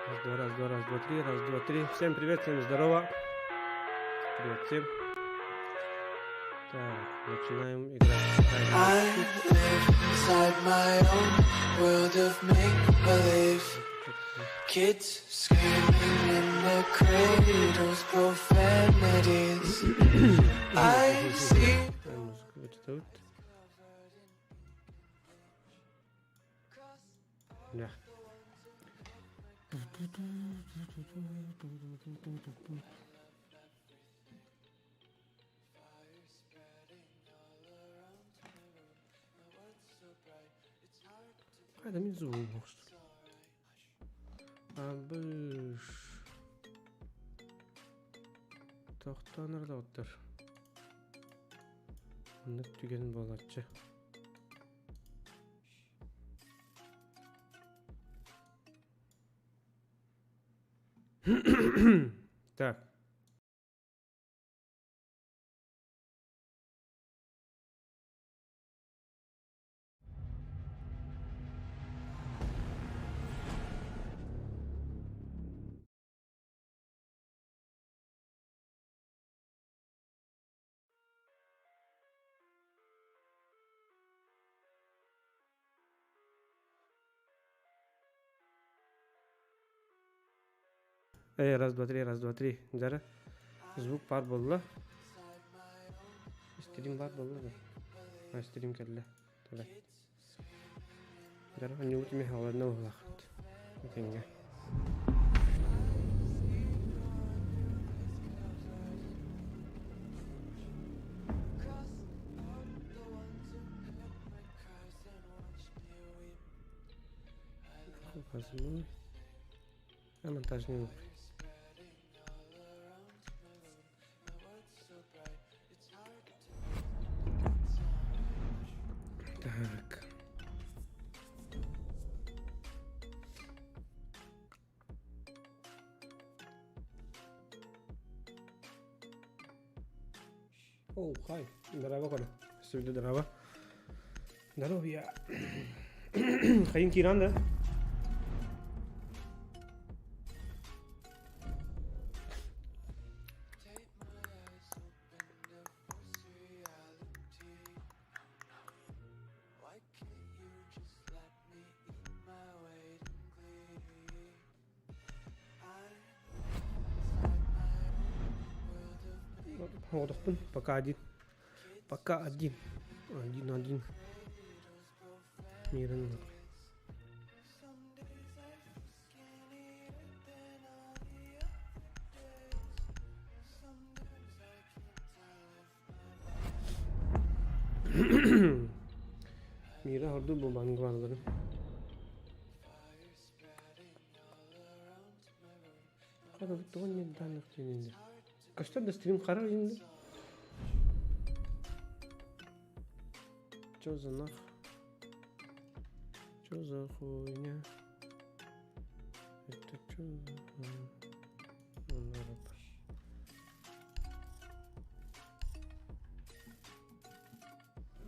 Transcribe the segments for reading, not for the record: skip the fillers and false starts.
Раз, два, раз, два, раз, два, три, раз, два, три. Всем привет, всем здорово. Привет всем. Так, начинаем играть. I live inside my own world of make-believe. Kids screaming in their cradles, profanities. I see. Музыка вот это вот. Да. Хайда мин звук что ли? Абыш. Тохтоон доҕоттор. Оннук түгэн буолааччы. Так. Эй, раз, два, три, раз, два, три. Дьэ звук баар буолла. Стрим баар буолла да? А, стрим кэллэ. Давай. Дьэ, анньуут Михайловна уһулахпыт. Этэҥҥэ. Возьму. А монтажный Так. Оу, хай. Здорово, Коля. Сегодня здорово. Здоровья. Хайын кииран да? Оҕотохпун пока один. Пока один. Один один. Мирин. Мира ордук бу бангвалларын. Хата тоҕо нет данных диэн Көстөр да стрим харар инде. Чё за нах? Чё за хуйня? Это чё за...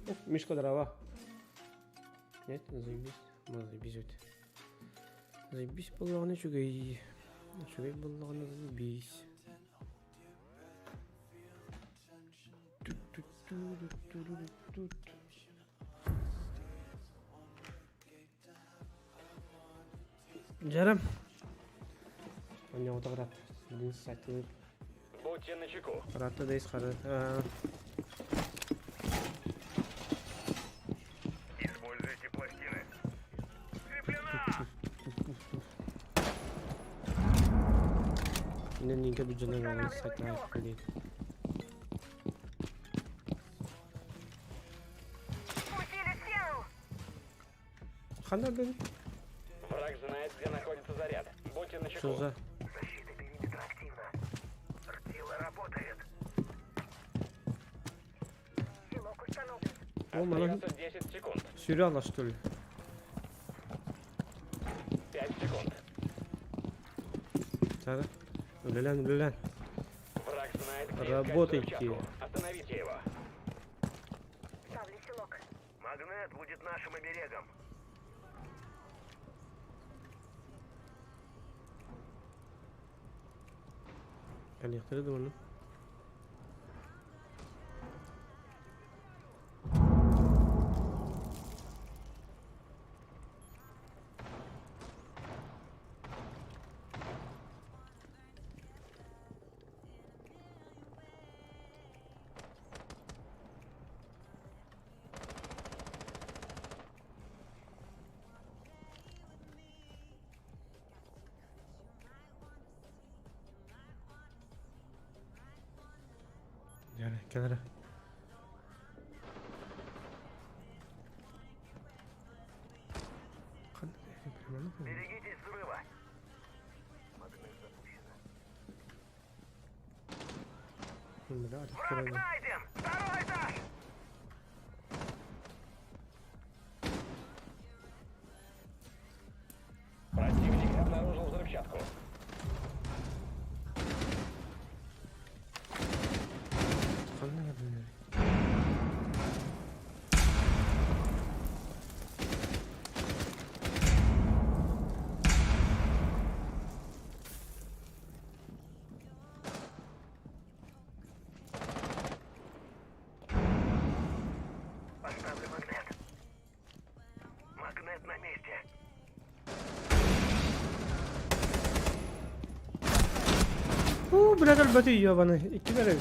О, Мишка дрова. Нет, заебись. Ну, заебись вот. Заебись буоллаҕына үчүгэй. Үчүгэй буоллаҕына заебись. Дьэрэ. Онньоҕутаҕырат. Билин сайтылыр. Будьте начеку. Харатта да ис хара. Используйте пластины. Скреплена! Нинка бюджетная сайтына блин. Усилить силу! Хана блин. Враг знает, где находится заряд. Будьте начеку. Что за? Защита периметра активна. Ртила работает. Силок установлен. О, манан Остается 10 секунд. сериала что ли? 5 секунд. Так. Үлэлэн, үлэлэн. Враг знает, где искать Работайте. взрывчатку. Остановите его. Ставлю силок. Магнет будет нашим оберегом. Кэлиэхтэрэ да ону. Дьэ, кэл эрэ. Берегитесь взрыва. Магнит запущена. Враг найден! Второй этаж! Противник обнаружил взрывчатку. Поставлю магнит. Магнит на месте. Уу, блядь, өлбөтүй, ёбаный. Икки бэрэ.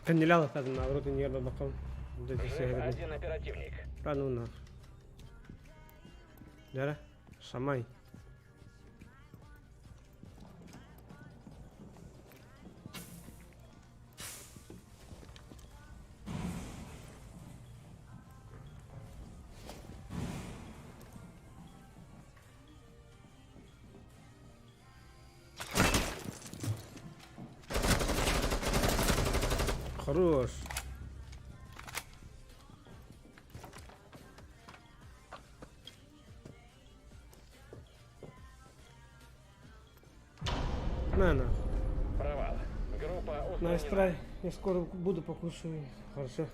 Кэннилээх латтадым, наоборот, иннигэр барбаккам. Жив один оперативник. Да ну нах. Дьэ, шамай. Хорош. На нахуй. Провал. Группа Nice устранена. try. Я скоро буду покушаю. Хорошо.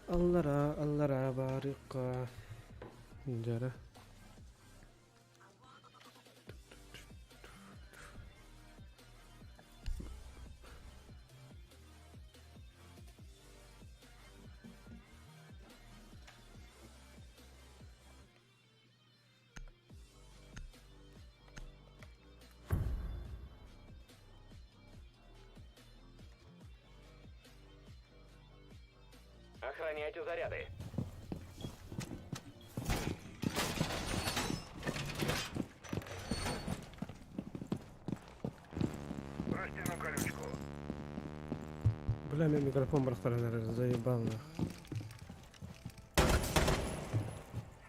Аллара, аллара, барыкка. Жара. Охраняйте заряды. Растяну колючку. Бля, меня микрофон просто заебал нах.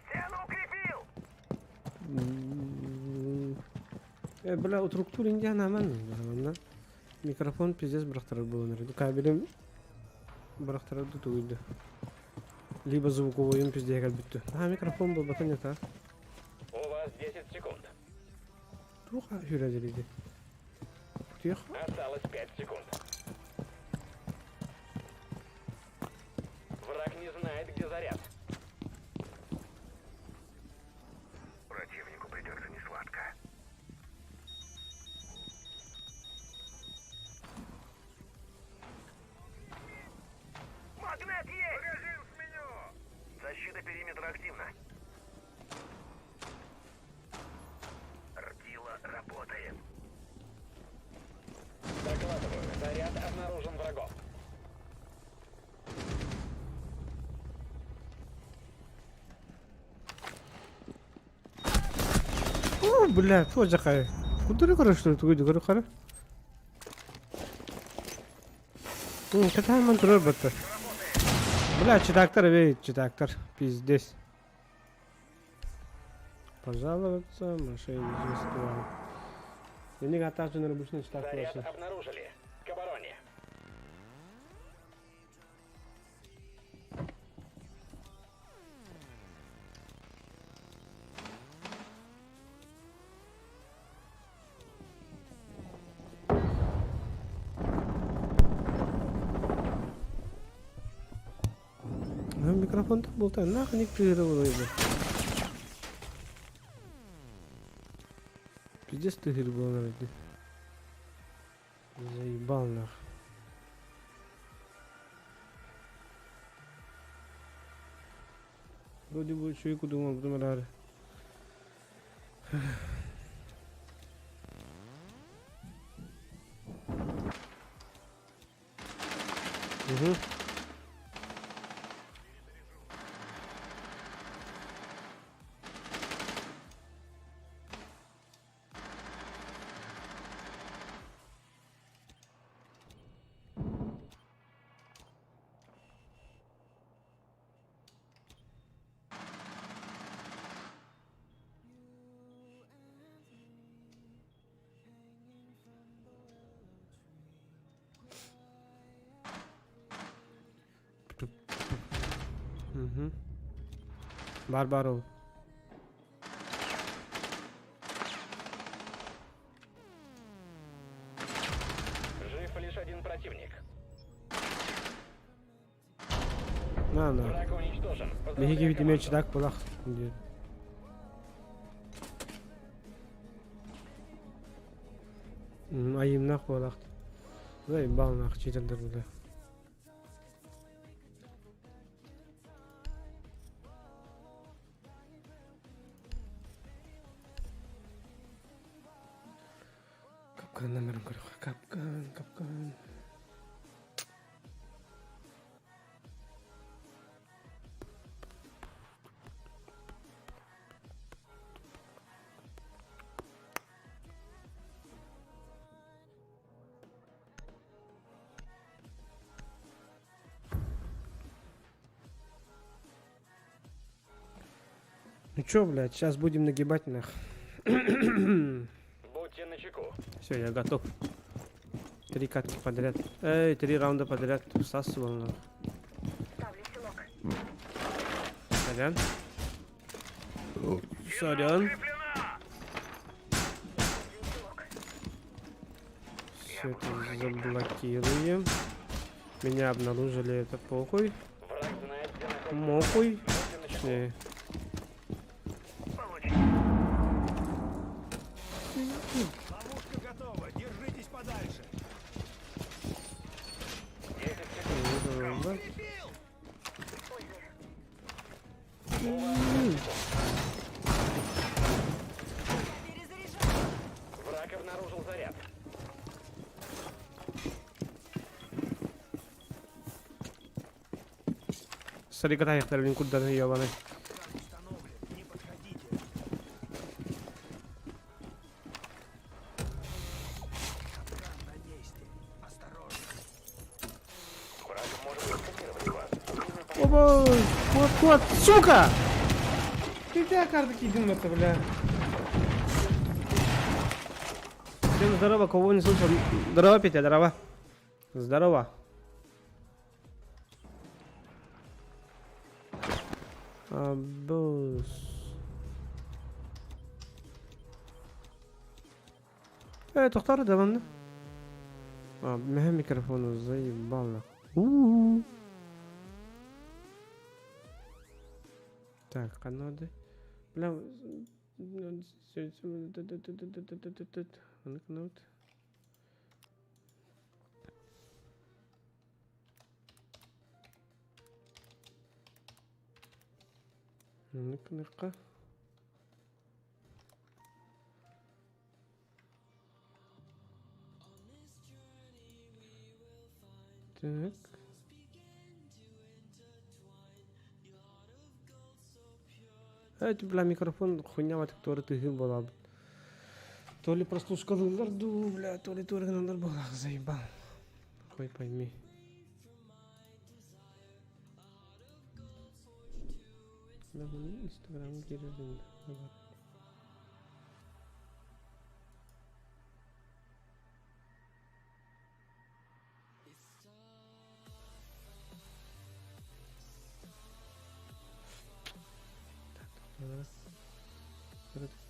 Стену укрепил! Бля, утруктур индиана ман. Микрофон пиздец бырахтарар буолан эрэр. Кабелем бырахтарар тугуйда. Либо звуковойун пиздец кэлбиттэ. А микрофон был батон это. У вас 10 секунд. Туха хүрэ Тихо. Осталось 5 секунд. Враг не знает, где заряд. Противнику придется несладко. Магнит есть! Магазин сменю! Защита периметра активна. Ртила работает. Докладываю, заряд обнаружен врагом. О, бля, тоже хай. Куда ты короче, что ты говоришь, хара? Катай ман турар батта. Бля, читактор, эй, читактор, пиздец. Пожаловаться, мошенничество. Я не готов, на обычный читак Заряд обнаружили. К обороне. Микрофон булта нахуй не тыыры буолуй. Пиздец тыһыр буолар ди. Заебал нах. Вроде бы үчүгэй курдук оҥорбутум эрээри. Угу. Угу. Бар бар ол. Жив лишь один противник. На на. Враг уничтожен. Биһиги Поздравляю бит эмиэ команду. чыдак булах диэн. Айымнах буолах. Заебал читердер бля. Капкан номерын көрүөххэ. Капкан, капкан. Ну чё, блядь, сейчас будем нагибать нах. Будьте начеку. Все, я готов. Три катки подряд. Эй, три раунда подряд всасывал нах. Сорян. Сорян. Все это заблокируем. Меня обнаружили, это похуй. Враг знает, где находится. Мохуй. Будьте начеку. Не. Ловушка готова. Держитесь подальше. 10 секунд. Враг обнаружил заряд. Смотри, катайхтар, куда ебаный. Установлен. Не подходите. Капкан на месте. Осторожно. Враг может засканировать вас. Оба! Вот, вот, сука! Ты где карты кидин это, бля? Всем здорово, кого не слышал. Здорово, Петя, здорово. Здорово. Абус. Э, тохтар да ванна. А, меха микрофону заебал нахуй. У-у-у. Так, канады. Бля, анкнут. Ну-ка, Так. Эти, бля, микрофон хуйня вот который ты была. То ли прослушкалылар ду, бля, то ли тургналар была, заебал. Хуй пойми. Бля, bunu Instagram'a girelim.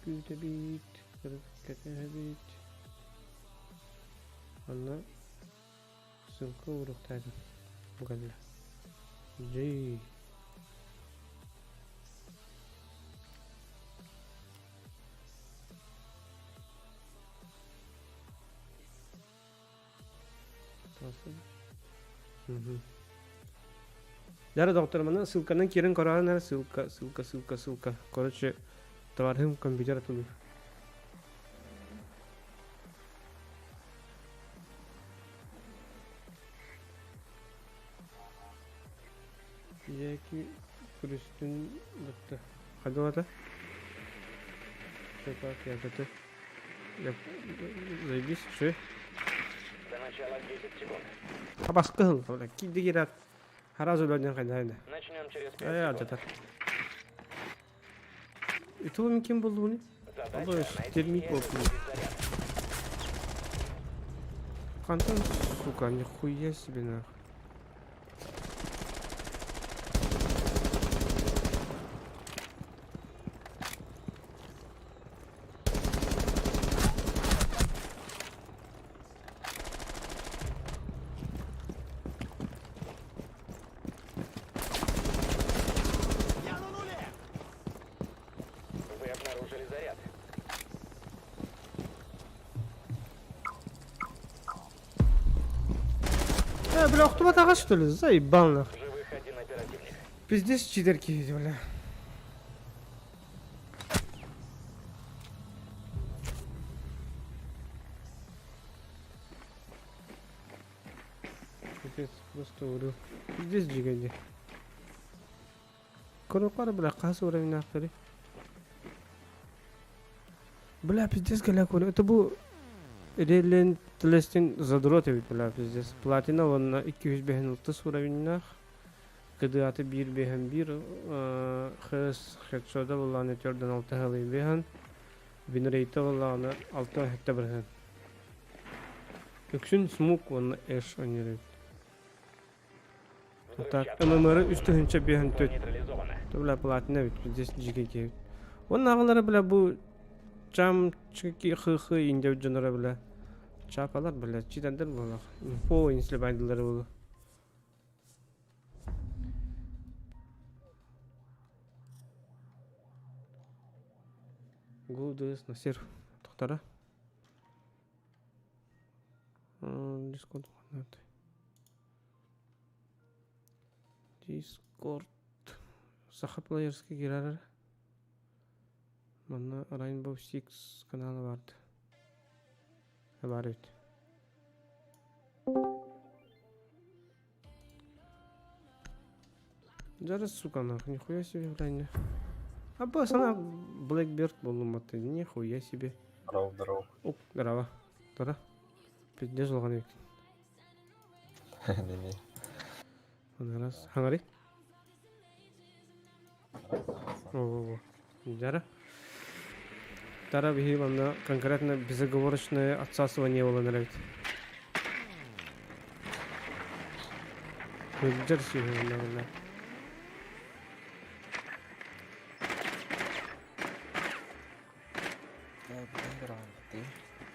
Күүтэбит, кэтэһэбит. Анна ссылка уруктаатын. Угадла. Джи. Дьэ доктор, манна ссылканан киирэн көрөҕүн эрэ, ссылка, ссылка, ссылка, ссылка. Короче, товарым компьютер атылыыр. Дьээки күрүстүн дыкты. Хайдах Все так, я готов. Я заебись, все. До начала 10 секунд. Абаскы бля, киди кират. Харазу лёден хайда. Начнем через 5 Ай, секунд. алдатар. Итуым ким болду Задача Алло, найти термит и болду. обезвредить заряд. Хантан, сука, нихуя себе нахуй. Я на нуле! Вы обнаружили заряд. Бля, охтубатаҕа что ли? Заебал нахуй. В живых один оперативник. Пиздец читерки, бля. Пиздец, просто урыл. Пиздец жиганди. Көрөкөр, бля, қас уровень ақтары. Бля, пиздец, голяк, это был Relentless'in задрот эбит, бля, пиздец. Платина, он 256 уровеннах. КДА-ты 1 беһэн 1, ХС хедшота буллааны төрдөн алта хылый беһэн, винрейта буллааны алта хетте бирһэн. Үксүн смук уонна эш онньуур. Так, Взрывчатка ММР обнаружена. үс тыһыынча беһэн Зло төт. нейтрализовано. Бля, платина бит, пиздец дьигэ киһи. Уонна аҕалара, бля, бу чам чики хы хы индев дьонноро, бля. Чапалар, бля, читендер буолах. Инфо инслебайдылары буолу. Гудес Насир Тохтара. Дискорд. Дискорд. Саха плеерский кирарар. Манна Rainbow Six каналы барды. Бар бит. Жара, сука, нахуй, нихуя себе, бля. Аба, сана Blackbird болдум атты, нихуя себе. Здорово, здорово. Оп, здорово. Тара. Пиздец болған эбит. Неме. Аны раз. Хаңари? О, Жара. Тара биһи манна конкретно безоговорочное отсасывание болан эрэ бит. Жар сүйү манна.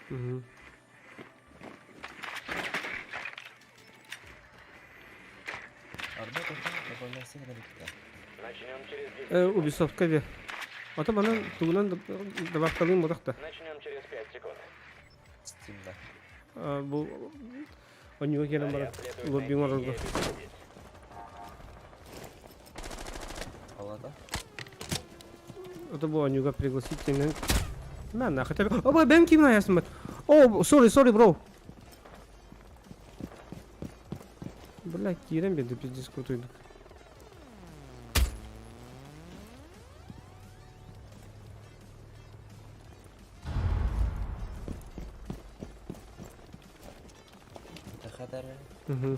Угу. Начнем через 10 Э, секунд. Ubisoft бе. Ата бана тугунан добавкалыым бодахта. Начнем через 5 секунд. Стимда. Бу оньюга келен баран Заряд следует лобби найти и оҥорорго. обезвредить. Алада. Это бу оньюга пригласительный. На, на, хотя бы. Оба, бэм ким на О, sorry, sorry, bro. Бля, киирэн биэрдэ пиздец крутойдук. Тахадары. Угу.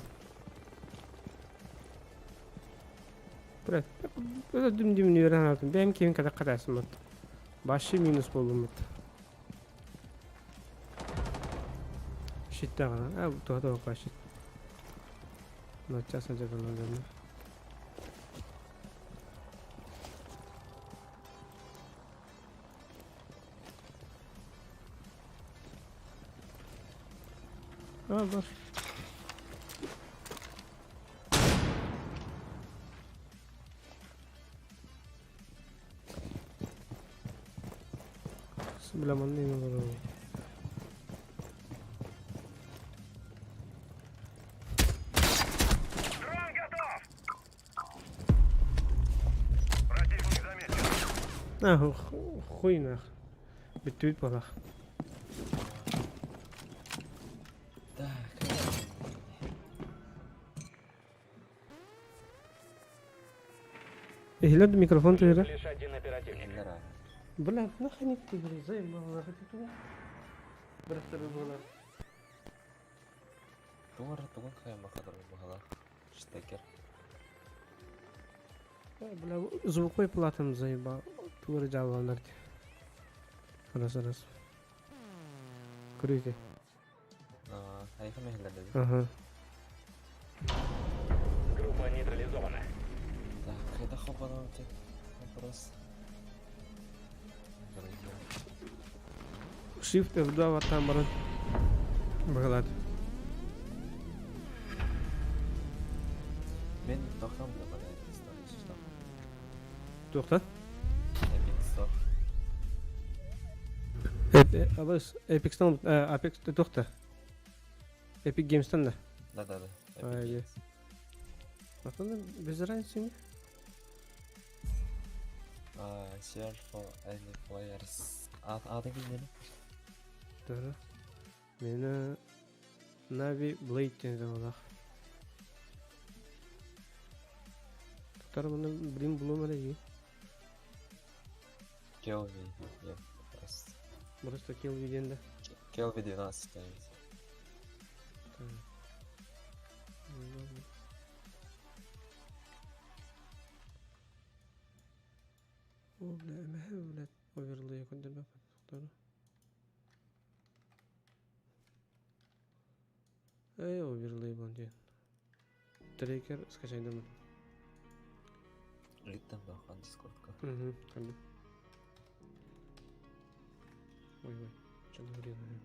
Бля, это дüm-дüm нөрен атын. Бэм ким када кадасым бат. Башы минус болдум бат. Щит тагына. А, туһа да щит. Но часа жабылган. А, бар. Бля, манны не бар. А, хуй нах. Бүттүбүт буолах. Так. Иһиллэр да микрофон тыыра. Лишь один оперативник. Иһиллэр аа. Бля, нахрен ты заебал, Бырахтары буолар. Тугар тугун хаймахадыр баһалар. Штекер. Бля, звуковой платам заебал. Тугар жабаланар. Раз, раз. Көрүйте. Айха мехлерде. Ага. Группа нейтрализована. Так, это хопанал вопрос. Shift F2 баттаан баран быһалаат. Мен тохтон билбат Epic Store, если что. Туохтан? Epic Store. Абыс Epic'тан Apex туохта? Epic Games'тан да? Да-да-да. А, Epic е. Games. Оттон без разницы. А, Search for any players. Аты кимнени? Дара. Мені Navi Blade диэн олах. Туттар бұны блин булуом эрэ дии. Kelvi. Нет, просто. Просто Kelvi диэн да. Kelvi 12 девять. О, бля, эмэһэ, бля, оверлей көрдөрбөт Эй, оверлей бон диэн. Трекер скачайдым. Литтен бахан дискордка. Угу, ханды. Ой, ой, что говорил, наверное.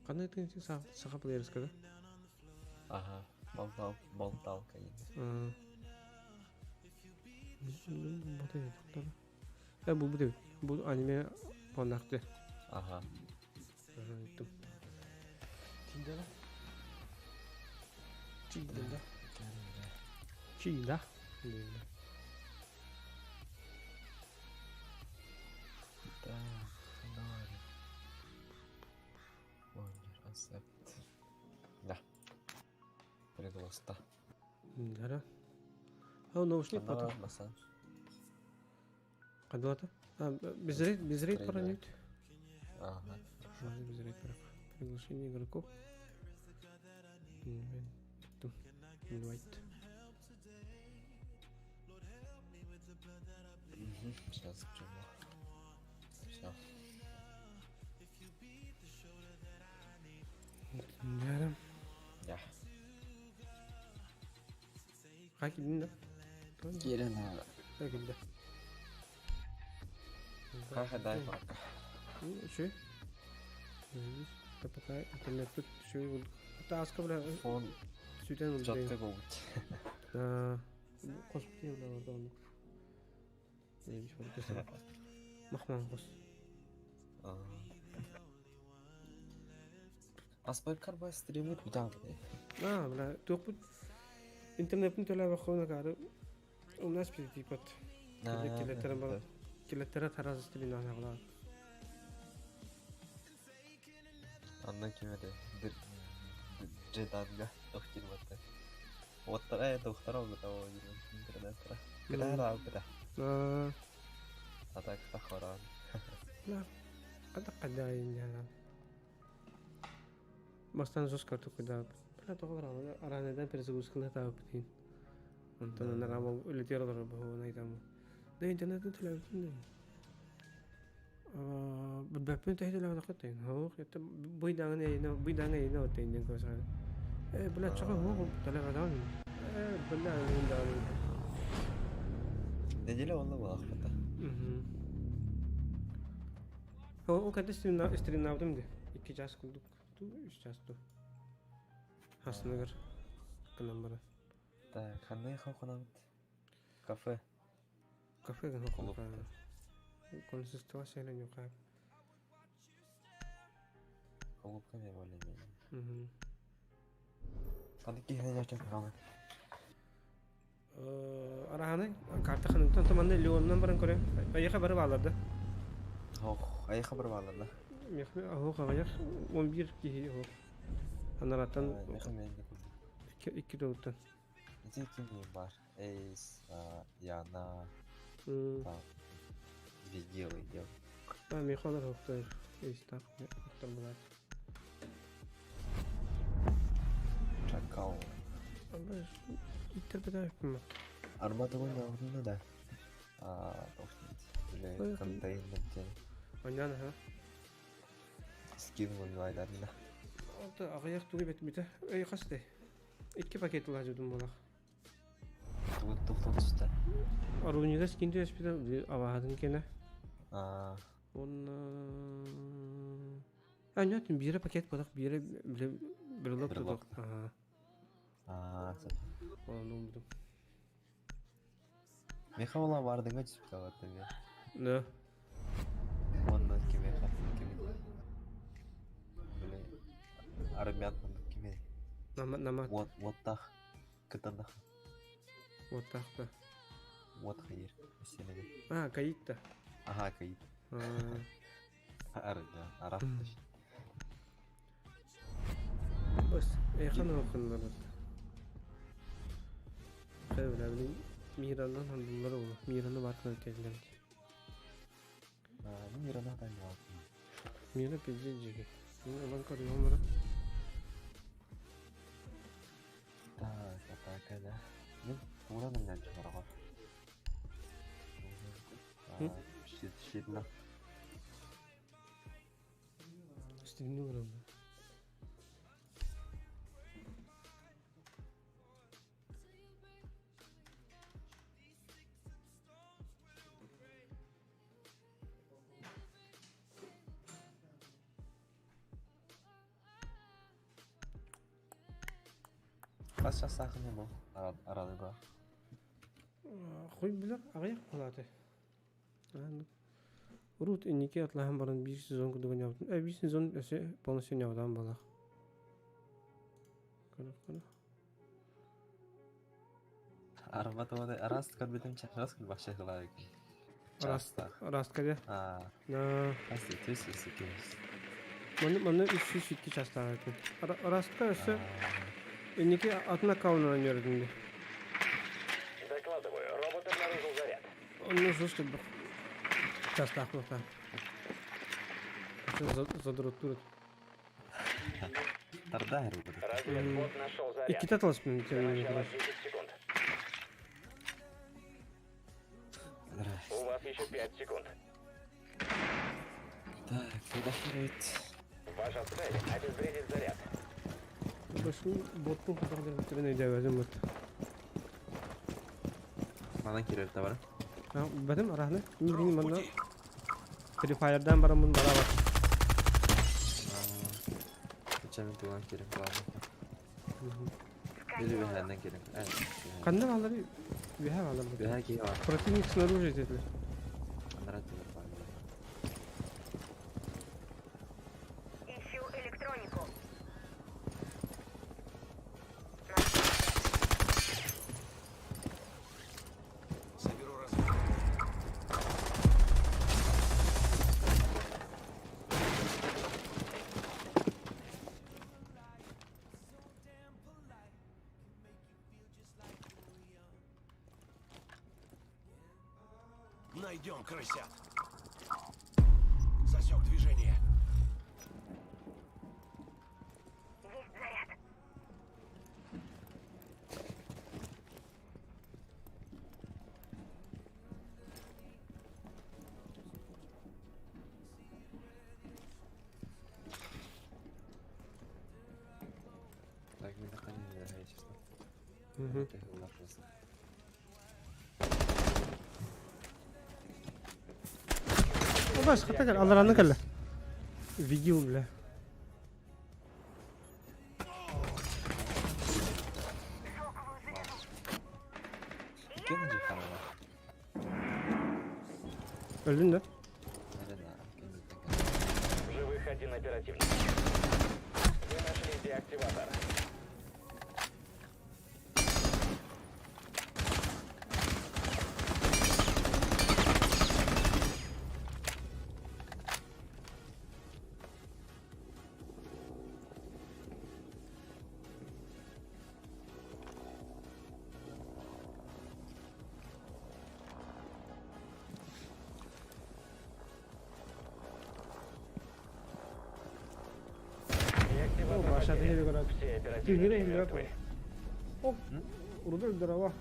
Қандай тың саха плеерска, да? Ага, болтал, болталка енді. Э, бұл бұл бұл аниме понақты. Ага. Айттым. Тинда да? Чинда. Чинда. Так, ноль. Owner accept. Да. Пригласта. Да. А, наушник потом. Масан. Қадалата? А, без рейд, без рейд паранют. Ага. Без рейд пара. Приглашение игроков. Invite. Сейчас к чему. Все. Да. Да. Как килдиң да? Кирен. Как килди? Как дай пока. Үчүгэй. Пока интернет тут үчүгэй болду. Тааска бля Фон сүтэн болду. четко болбут. Да. Косуп тие бля орда оны. Нейбиш болду десем. Махман кос. Аспай карбай стримит бутан. А, бля, туох интернеттин төлөбө хона кары. У нас типа килеттер бар. Килеттер тараз стрим ана Анна кимеде Джеданга тохтирбатта. Оттара тохтара огута интернеттера. Кытара огута. А, А так тахаран. бля, када кадайын яна. Бастан жестко куда. Бля, тоҕо аранедан перезагрузкалар таабытын. Онтон анараа үлэтиэр олорор баһуон айтамы. Да интернеттен төлөөбүтүн да. Бэппин тэһитэлэбэ тахаттын. Хоох, это быйдаҥын эйнэ, быйдаҥ эйнэ оттын ден көсән. Э, бля, чака хоох, төлөбөтөн. Э, бля, даҕаны. Неделя онла буолахпыта. Ол кэнтэ стримнаабытым ди. Икки час курдук. Ту, үс час ту. Хасыныгар кынан бара. Так, ханны хохонабыт. Кафе. Кафе гына Клуб. Консистуация нюка. Улыбка эмиэ более-менее. Ханнык киһини дьэ хаалар? Араһаны карта ханныктан туманны Леонунан баран көрө. Айыха бары баалар да. Ох, айыха бары баалар да. Мехме аһох аҕыйах 11 киһи оһох. Анараттан икки тылыттан. Ити ким бар? Эйс, Яна, Вигил идет. А, Михаил Рохтер, Эйс так, там была. Чакал. Интерпретация. Армата ойнаабытына да били контейнер диэн Онньоон аха. Скин ойнуайдарына. Алта аҕыйах тугу бэтмитэ. Эй хас дэй? Икки пакет ылаажыбытым буолах. Тугу туохтан түстэ? Орууньуга скин түһэспитэ абаһатын кэнэ. Аа. Уонна А, нет, биирэ пакет буолах, биирэ брелок тутуох. Аа. Аа, Оны умдум. Меха ола бардыңа түспүт алат эми. Да. Онно кимеха кими. Били армян кими. Нама нама. Вот вот так. Кытанах. Вот так да. Вот хайыр. Сенеде. А, каит-то. Ага, каит. Армян, араб. Бас, эйхан оқынларат. Били Мираннан хандылар олу. Мираны бар кына келдер. Мирана да не Мира пиздец жиги. Мен ылан көрүгөм бара. Так, атака да. Мен тууран эмне чыгарга. Щит, щит на. Стигни барам. Хас часаахыны бу араныга. Хуй билер аҕыйах буолааты. Урут инники атлаһан баран биир сезон курдук оонньообутум. Э, биир сезон өссө полностью оонньообутаҕым буоллах. Көрө-көрө. Арба тугудай араас көрбүтүм чахас күлбахча кылаайык. Раз, раз кэлэ. Аа. На. Хас түс үс. Манна манна 302 частаах этим. Растка өссө инники атын аккаунтун оонньуурдум дии. Докладываю, робот обнаружил заряд. Онно сус курдук частаах буолтаах. Задруттур. Тарда робот. Разведбот нашел заряд. Иккитэ таласпын До начала 10 секунд. У вас еще 5 секунд. Так, редактировать. Ваша цель – обезвредить заряд. Башын боттун хатар бүтүрен өйдөөбөтүм бут. Манан кирер табара. Бэтим арахны. Мин манна Free Fire'дан барамын бара бар. Чамин туган кирер ладно. Или бэһэннэн кирер. Ханна балар үһэ балар. Үһэ киһи бар. Противник снаружи дедилер. Анара тилер бар. Ищу электронику. Соберу разведку. Найдем крысят. Засек движение. Есть заряд. Так, мен да не честно. Мгм. Это просто. Бас, хата алараны кэллэ. Видео, бля. Шоковую заряжу. Кем же харава? Өлдүн да? Наверное, кем В живых один оперативник. деактиватор. Тыһыра иһиллибэт буолла. Оп, урут здорово.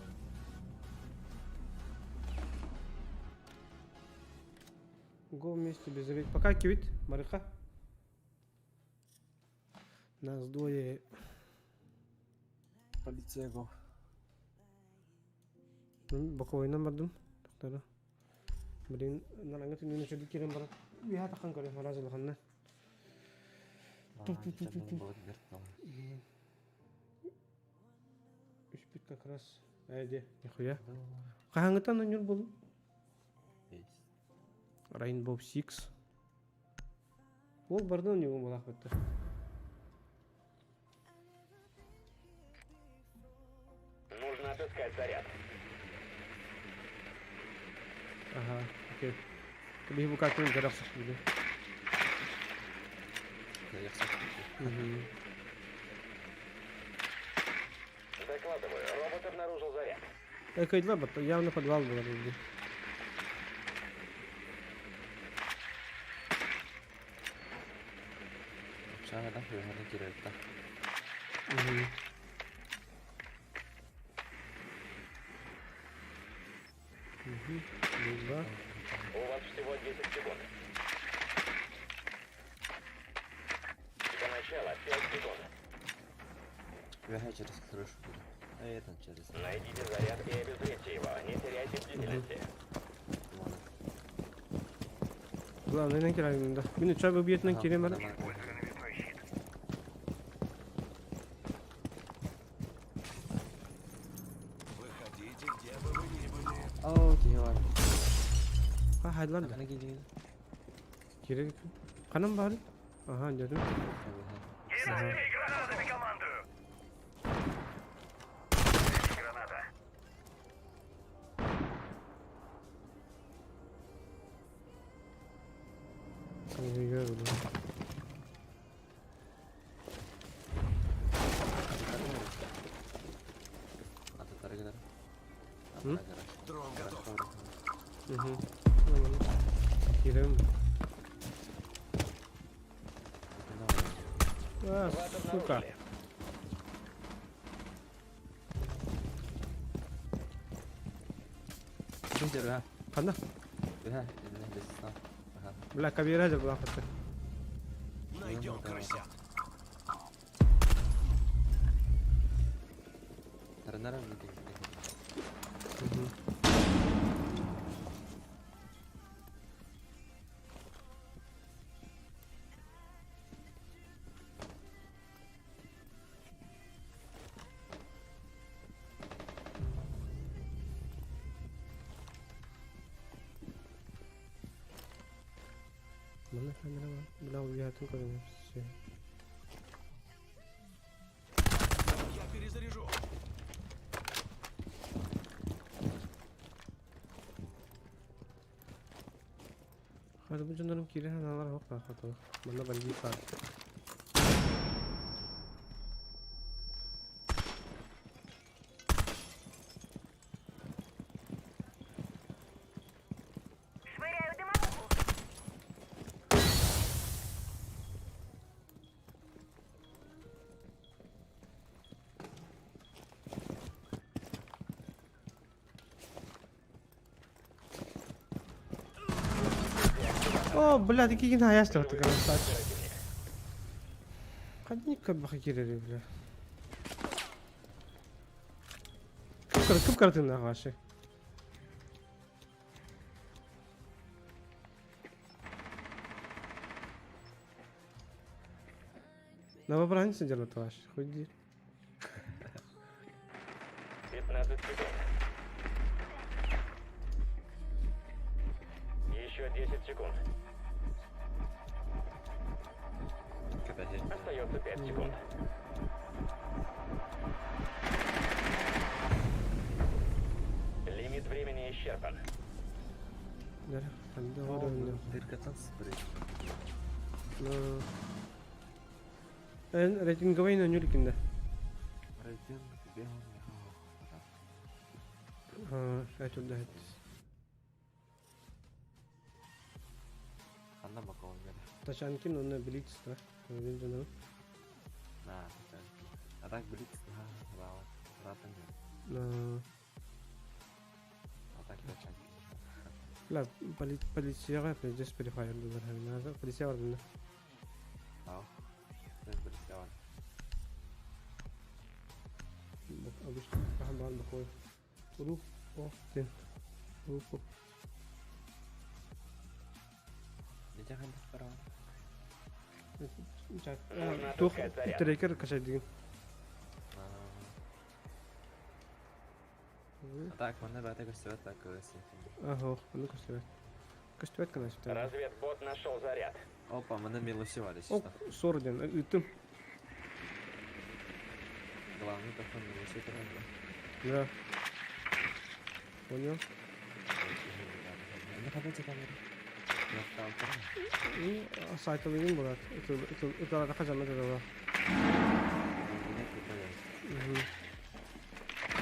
Го вместе без рейд. Пока кивит, Марыха. Нас двое. Полиция го. Боковойынан бардым. Тохтара. Блин, нараҥа түннүн үчүгэй киирэн баран үөһэ таххан көрө араас улаханна. Үспүт как раз. Ээ нихуя. Хаһааҥҥыттан оонньуур буоллуҥ? Rainbow Six. Ол барда оонньуугун буолаахпыттар. Нужно отыскать заряд. Ага, окей. Биһи бу картаны көрөхсөх били. Докладываю, робот обнаружил заряд. Кыйдылар батта, явно подвал была били. Шагадан көмөрүн кирерта. Два. У вас всего 10 секунд. До начала 5 секунд. Үөһэ через крышу киирэ. Это через. Найдите заряд и обезвредьте его. Не теряйте бдительности. Главное, кирайм да. Мин үчә бу биетнен кирем бар. Выходите, где бы вы ни были. Оо, киһи бар. А, хайдылар да. Ана киирин. Кирер. Канам бар. Ага, дедим. Кидайте гранатами командую! Граната. Ой, буду. Ататары кэлэр. М? Дрон готов. Угу. Нормально. Кирем. А, Вас сука. обнаружили. Ханна. Бля, кабира же была хотя. Найдем крысят. Угу. Манна камера бар. Бля, убиятын көрүнөр. Все. Я перезаряжу. Hadi bu canlarım kiri hanalar hokla хатыл. Манна бандит бар. Швыряю дымовуху. О, бля, такие на ясно ты красавчик. Хадник баха кирири, бля. Кып картина ваши. Новобранцы делают ваши, хуй 15 секунд. Еще 10 секунд. Остается 5 секунд. Лимит времени исчерпан. Рейтинговый нөл кинде. Рейтинг бегом. Этүлдэ. Ханна бакалар. Тачанкин онно Блиц да. Мен жаным. На, Тачанкин. А так Блиц, на, браво. Ратан. На. А так Тачанкин. Ла, полицияга пиздец перефайр дилер. Полиция бар бunda. Ау. Мен полиция бар. Обычно бахан бар бакой. Рух, о, тен. Рух. Нече хандык бар Тух трекер качай деген. А так, манна бәті көстөбөт так көсө. Ага, маны көстөбөт. Көстөбөт конечно. Разведбот нашел заряд. Опа, манна милоси бар Оп, сорден, үтүм. Главный такой милоси турат. Да. Понял. Не хотите камеру? Сайтылыгын булат. Ыталарда кажамат это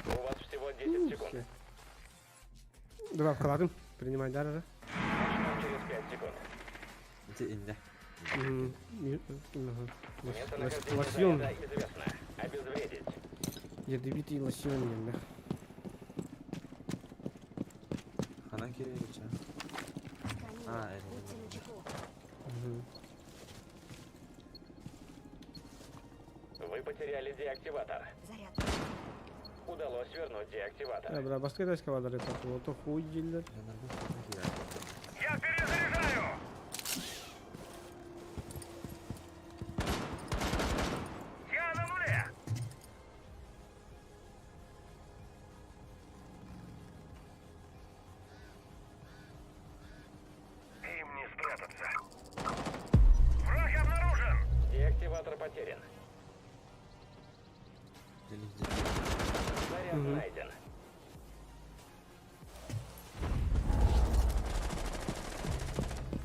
У вас всего 10 секунд. Давай вкладываем. Принимай дар, да? Начнем через 5 секунд. Местонахождение Лосьон. заряда известно. Обезвредить. Ядовитый лосьон, да. Она Кирилловича. А, это... Вы потеряли деактиватор. Заряд. Удалось вернуть деактиватор. Да, бра, баска эскаватор это вот хуй дилер. Я перезаряжаю! Я на нуле! Им не спрятаться. Враг обнаружен! Деактиватор потерян. Заряд найден.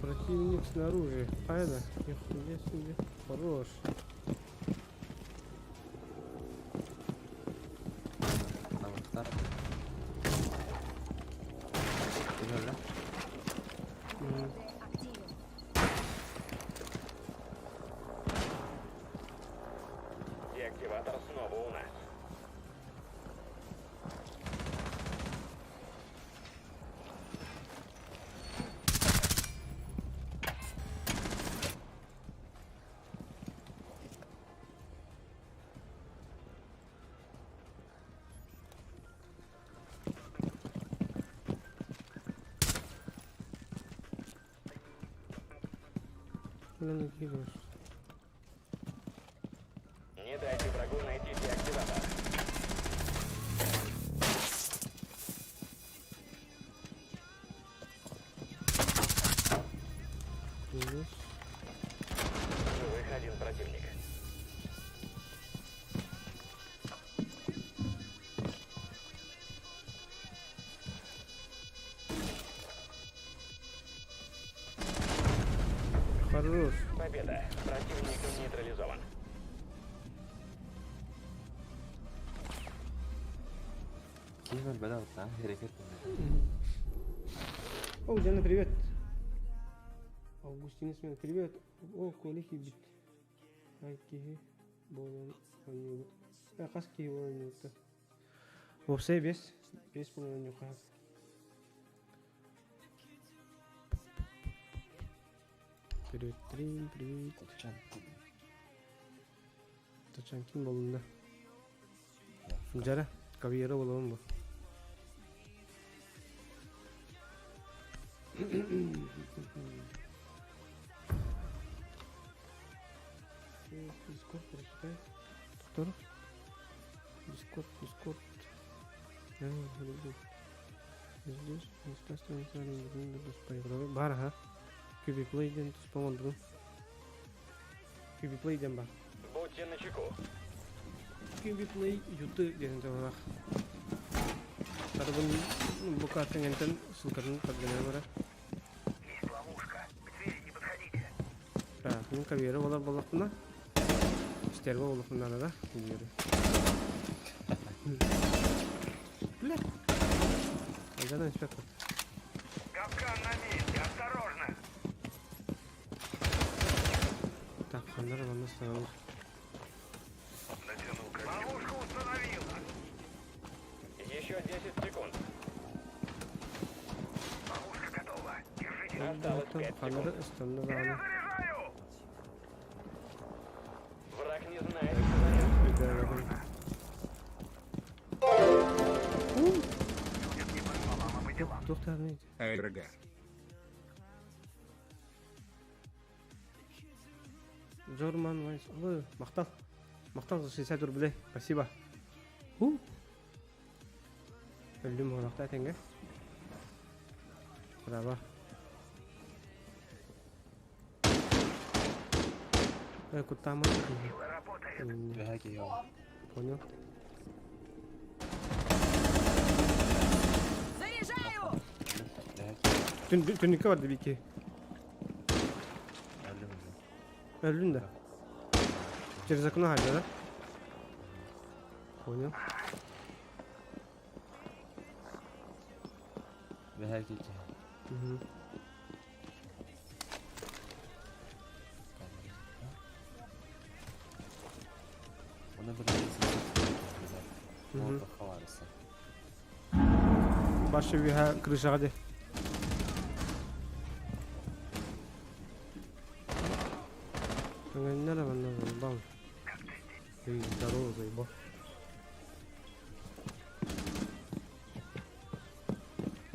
Противник снаружи. Правильно? Нихуя себе. Хорош. Деактиватор снова у нас. Куда накидываешь? Не дайте врагу найти деактиватор. Здесь. Живых один противник. Хорош. Победа. Противник нейтрализован. كيف البلاء بتاع هركات О, Диана, привет. Августина Смена, привет. О, колихи бит. Ай, кихи. Болон, онюгут. А, қас кихи болон онюгутта. Вопсай бес. Бес болон онюгут. Привет, Трин, привет. Тачанкин болунда. Жара, кавьера болон бу. Дискорд прочитай. Доктор? Дискорд, Дискорд. Здесь Бар, ага. QB Play ден туспаман бүгін. QB Play ден бар. Будьте начеку. Киви Play юты диэн тыллаах. Тарбын бу картиҥҥэнтэн ссылкатын көрдөнө барар. Есть ловушка. К двери не подходите. Так, мин кавера болар буоллахпына, стерва буоллахпына да, диэри. Бля. Айдан инспектор. Капкан на месте. Осторожно. Так, ханнар манна станабыт. Натянул Ловушку установил. Еще 10 секунд. Ловушка готова. Держите. Осталось 5 Ханнары секунд. ыстанна даҕаны. Перезаряжаю. Враг не знает, что заряд. Өйдөөбөтүм. Судят не по словам, а по делам. Туох таарный РГ. Джорман Вайс. Ой, махтал. Махтал за 60 рублей. Спасибо. Ху. Өллүм оһолохто этэҥҥэ. Браво. Э, куттаама. Работает. Үһэ киһи ол. Понял. Заряжаю! Үһэ киһи. Түннүккэ барда Вики. Өллүм өллүм. Өллүн да. Через окно хаалла да? Понял. Үһэ киһи. Мгм. Оны бір Мгм. хаварысы. Башы үөһэ крышаҕа дии. Көҥөннөр манна булбаҥ. Эй, здорово, заебал.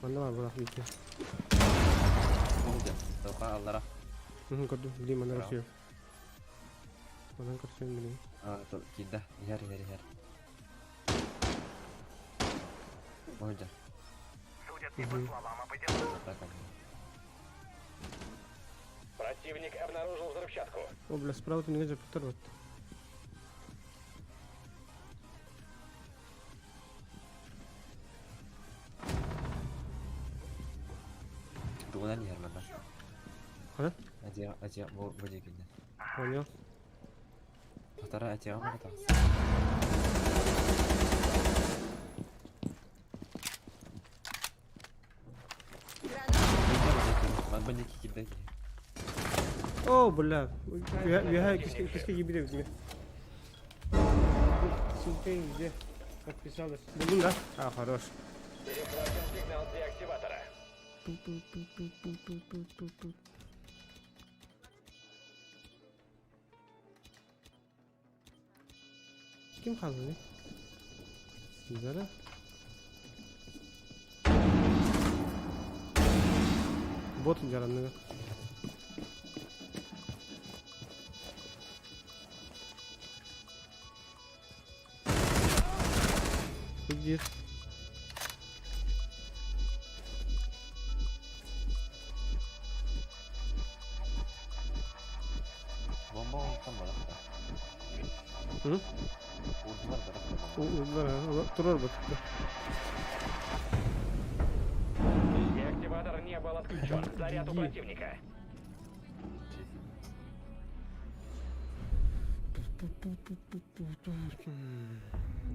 Манна бар бырах Вики. Болды. Тоқа аллара. Мгм, көрдүм. Билим манна Браво. көрсүөм. Манан көрсүөм билим. А, киирдэ. Иһэр, иһэр, иһэр. Болды. Судят не по словам, а по делам. Так, Противник обнаружил взрывчатку. О, бля, справа түнүгэ дьаппыттар вот. Тугунан иһэр манна. Хана? Атиа, атиа, бу бу диэкиннэн. Понял. Хатара атиаҕа мара тахса. Граната! Бу диэки киирдэ киһи. О, бля. Үөһэ киска киирбит эбит. Ссылка где? Подписалась. Булдум, да? А, хорош. Перехвачен сигнал деактиватора. Пу-пу-пу-пу-пу-пу-пу. Ким хаалла? Зара? Бот дьаранныга. Где? Бомба онтон барахта. М? Урдулар барахта бомба. Урдулар, турар бот. Деактиватор не был отключен. Заряд у Иди. противника.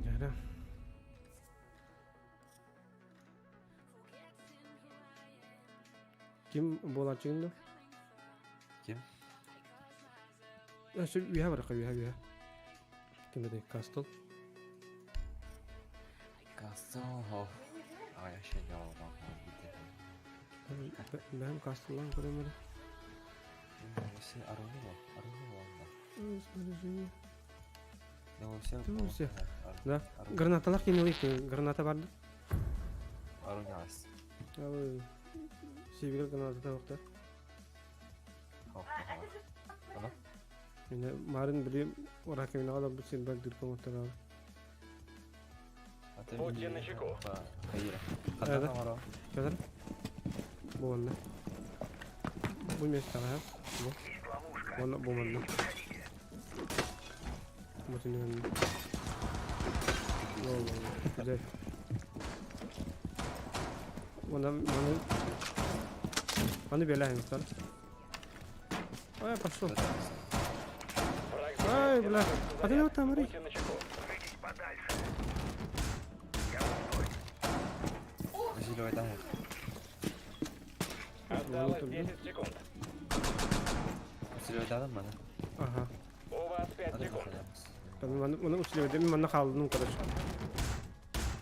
Дьара. Ким буолааччыгын да? Ким? Өссө үөһэ барахха үөһэ үөһэ. Ким этэй? Кастл. Касыл. Ай, вообще не Бэм Кастллаан көрөм эрэ. Все Аруни бол. Аруни бол. Снаряжение. Ну, все. Ну, все. Да. Гранаталар ким Граната барды. Аруни ас. Алы сибигер граната табакта. Ана? Мене марын били раковина ала бу сен бак дырком оттара. Будьте начеку. Хайра. Да, да. Хата Казар? Бу онна. Бу местаҕа. Бу. Есть ловушка. Онна бу манна. Не подходите. Маны маны беляем, Ай, пошел. Ай, бля. А ты там, Рик? Осталось 10 секунд. Ага. У вас 5 секунд. Маны усиливать, маны хаалдым, короче.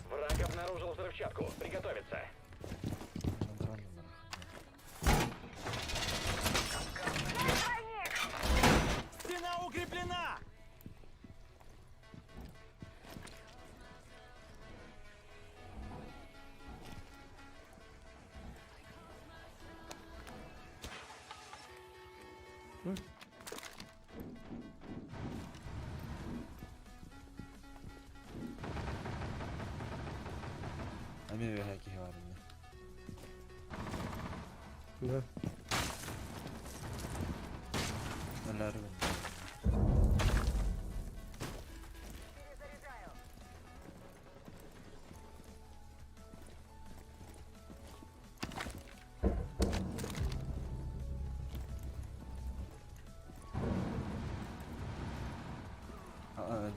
Враг обнаружил взрывчатку. Приготовиться. Стена укреплена! Эмиэ үөһэ киһи баар иннэ. Да. Өлөөрү гынна.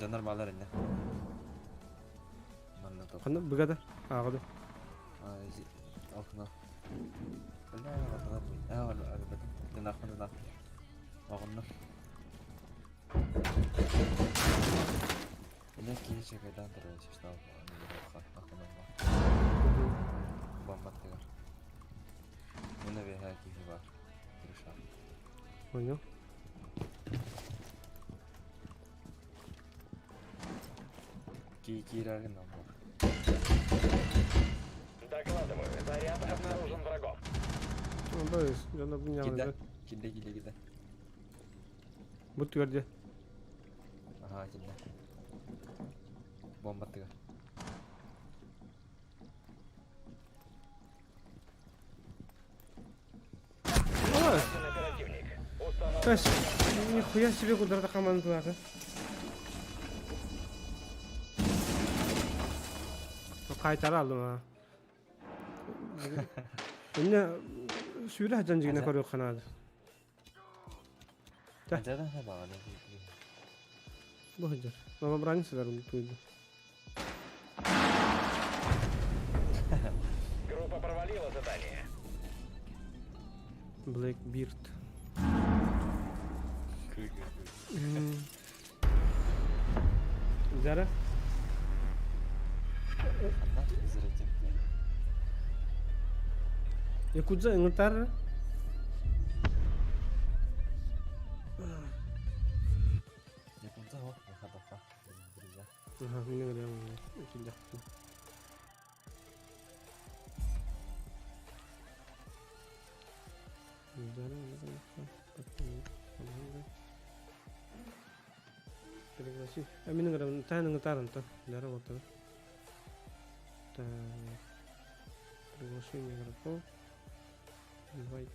Дьоннор баалар иннэ. Манна туох. Ханна быгада? Ааҕады. Окно. Бля, окно. А, Дынахпын, дынахпын. Оҕоннор. Бля, киһи чекайдаан турар, честно, Бомбаттыгар. Мына бэһээ киһи бар. Крыша. Понял. Киирэрин оннук. Докладываю, заряд обнаружен врагом. Боюсь, дьоно бу Киирдэ. Киирдэ, киирдэ, киирдэ. Бу түгэрдэ. Аhaa, киирдэ. Бомбаттыгар. Ой! То есть, нихуя себе куда-то командалары. Кайтара алдым ha. Инне сүүрэ сылдьан дьиҥинэ көрүөххэ наада. Бу сылдьар. Новобранец сытар туйда. Группа провалила задание. Blackbeard. Зара? Якудза ыҥыртаар Якудза вот, выхода, друзья. Ага, мин ыҥырыам киллэхпин. Пригласи. А мин ыҥырабын, таан ыҥыртаар онтон. Дара буолтара. Так. Приглашение игроков. Давай.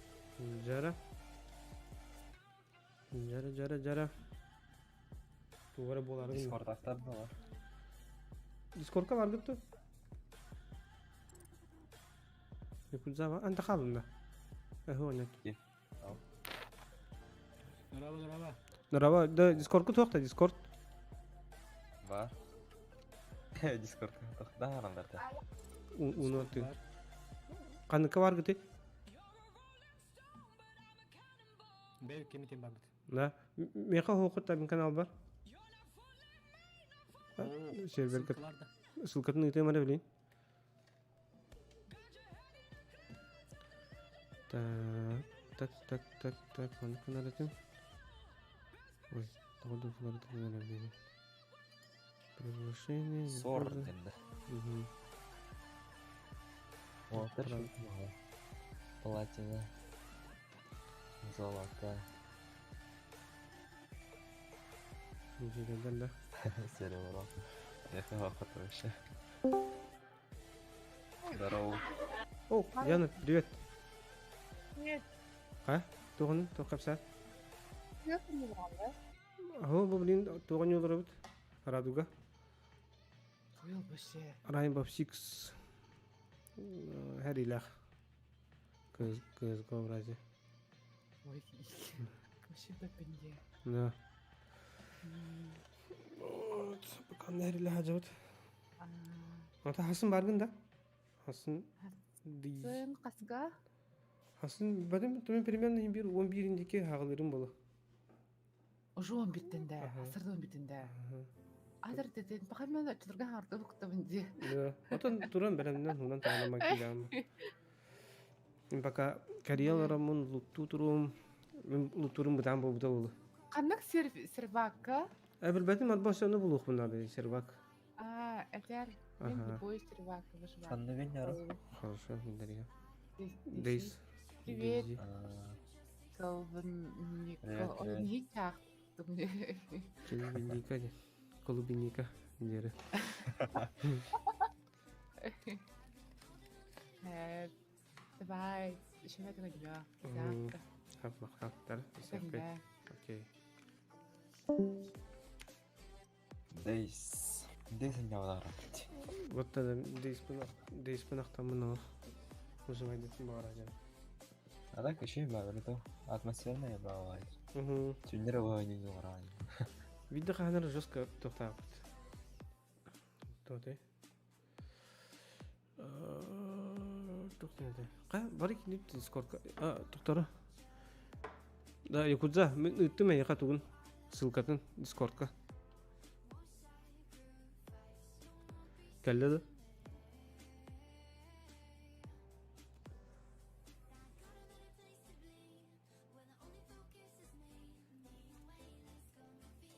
Джара. Джара, Джара, Джара. Тугара буоларын. Дискордахтар да бар. Дискордка баргыт ту? Якудзава. Анта хаалын да. Эһу нет. Здорово, здорово. Здорово. Да, Дискордка туох та Дискорд. Бар. Дискордка туох да арандарда. Уну ты. Каныкка баргыты? Бэйбит кемитин барбыт. Да. Меха хоқут мин канал бар. Серверге ссылкатын ыытыам эрэ билин. Так, так, так, так, так, маннык гынар этим. Ой, тоҕо дууһалары билин. Приглашение. Сор диэн да. Уолаттар Платина. Золото. Дьигэлэр да. Серебро. Ехала вообще. Здорово. О, Яна, привет. Привет. А? Тугун, туох кэпсээн? Привет, да? Аһы, бу блин, тугун олоробут. Радуга. Хуй вообще. Rainbow Six Хэрийлээх. КСГО вроде. Ой, вообще бэппин Да. Вот, пока нэрилэ хажабыт. Ата хасын баргын да? Хасын Хасын хаска? Хасын бадым түмен примерно бир 11-индики хагалырым болу. Уже 11-тен да, асырда 11-тен да. Азыр деден, баха мен очуларга харды буктабын ди. Да. Отон туран бэлэмнэн хунан таанама киирам. Мен пока карьераламмын луттуу туруум, мен луттуурум бытаан буолбута буолу. Ханнык сервакка? Э, билбэтим, отбос ону булуохпун наада сервак. А, этер, мен любой сервак выживаю. Ханныгын яру. Хорошо, Дарья. Дейс. Привет. Колбиника. Привет, Колубиника. Колубиника. Диэри. Давай, еще этого тебя. Хап, Окей. Дейс. Дейс нявдарат. Вот тогда Дейс пынахтамын Узумайдытын баҕара А так еще и баҕар атмосферная баҕар. Түннер оҕойнун уҕараан. Видео хаһанар жестко тохтаабыт. Тоте. Тохтаады. Ка бары кинип Дискордка. А, тохтара. Да, Якудза, мен ыттым эйха тугун ссылкатын Дискордка. Кэллэ да?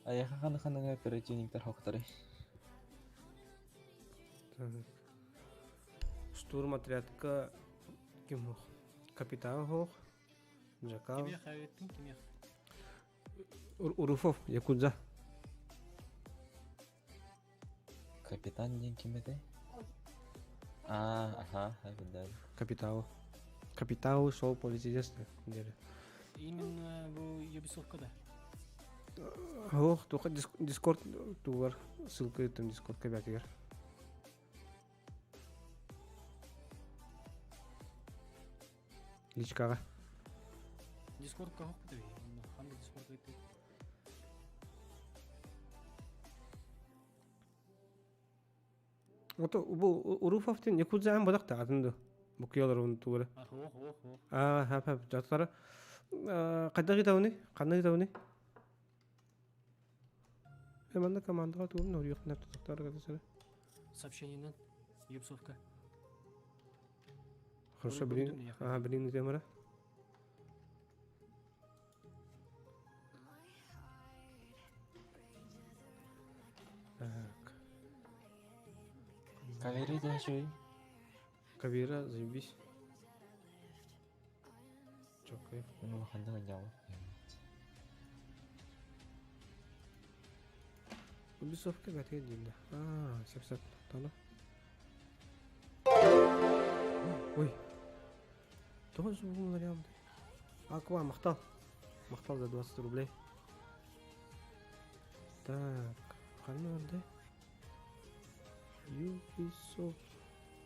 Айаха ханы ханыга оперативниктар хоктары. Штурм отрядка ким хох? Капитан хох? Жакал. Кимиэх эбиттин кимиэх? Уруфов, Якудза. Капитан диэн ким этэй? А, аха, билдем. Капитал. Капитал шоу полицейских диэри. Именно бу Ubisoftка да. Ох, туха Дискорд тугар ссылка ыттым Дискорд кэбэтигэр. Личкаҕа. Дискордка хох бит Ханнык Дискорд ыйтты. Ото бу Уруфовтин Якудзаан бодох та атын ду. Букуялар оны тугара. Ох, ох, ох. Аа, хап хап жатара. Хайдах итауни? Ханнык итауни? Э, манна командаға тугум нор юк нәп тотар гадасына. Сообщениенен Ubisoftка. Хорошо, блин. Ага, блин, темара. Так. Кавери да шуй. Кавера, заебись. Чё, кайф. Ну, ханнык нявы. Ubisoft кэбэтигэр дииллэр. Аа, сөп-сөп тоно. Ой. Тоҕо звугун Аква, махтал. Махтал за 20 рублей. Так, ханна бардай? Ubisoft.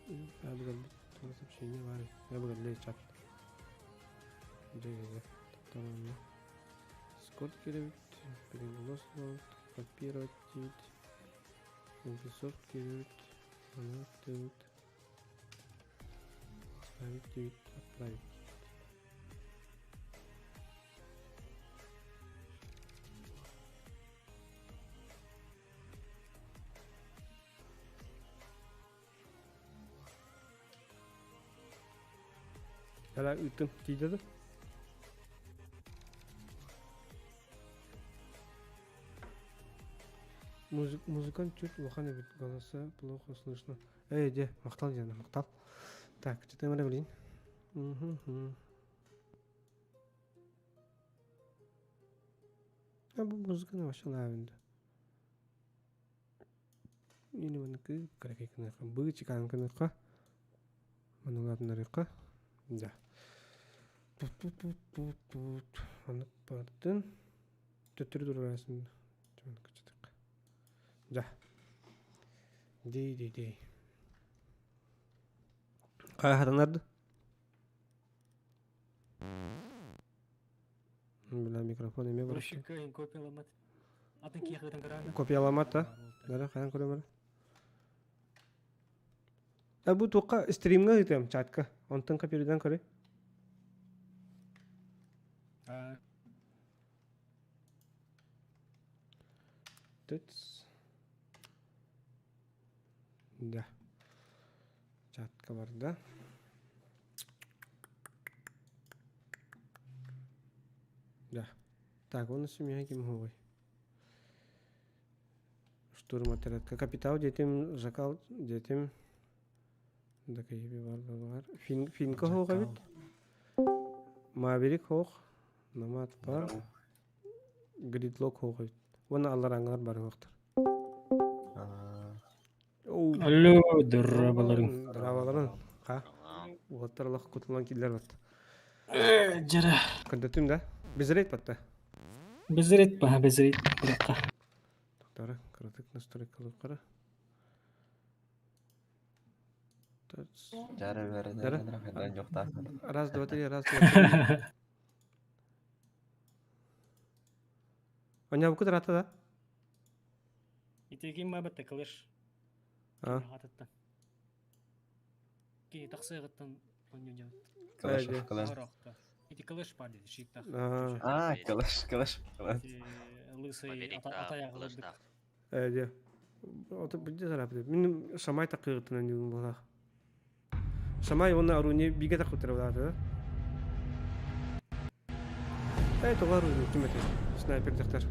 Я бы сообщение бар. Я бы чат. Дьэ, тоттон Дискорд кирэбит, переголос копировать Ubisoft кирэбит, аны тыбыт, ставить диэбит, отправить. Hala ыттым тиийдэ да? Музык, музыкант чуть улахан эбит, голоса плохо слышно. Эй, де, махтал диэн, махтал. Так, что там блин? Угу. А бу музыканы вообще лавенда. Или маныкы кыракай кыныха, бычыкан кыныха. Манулатнарыка. Да. Тут-тут-тут-тут. Аны бардын. Төттөрү турарасың. Да. Дии дии дии. Хайа хатанарды? Бля, микрофон эмиэ барыста. Копияламат. Атын киэхэ көрөөн. Копияламат да? Дара хайан көрөмөр. Э бу туохха стримҥа ыытыам чатка. Онтон копирдан көрүй. Тыц. Да. Чатка барда. Да. Так, он семья ким хуй. Штурм отрядка. Капитал детим, закал детим. Дакайби бар бар. Фин финка хоға бит. Маверик хоқ. Намат бар. Гридлок хоға бит. Оны аллар аңғар бар хоқтар. Алло, дұрабаларың. Дұрабаларың. Ха. Уоттар лох кутулан киллер бат. Жара. Көндөтүм да. Безрейт батта. Безрейт ба, безрейт. Бираққа. Тоқтары, кыратык настройкалар кара. Жара бәрі Дара. жоқта. Раз, два, три, раз, два, три. Оня бу рата да? Итегин ма бітті кылыш. А. Атытта. Ки тақсығыттан оню Кылыш, кылыш. Ити кылыш бар dedi, шиттах. А, кылыш, кылыш, кылыш. Лысый атаяғы Эде. Ото билде зарап деп. Мин шамай тақыгытынан дигин булах. Шамай оны аруни биге тақытыр булады. Э, тоғар аруни ким эте? Снайпер дактар.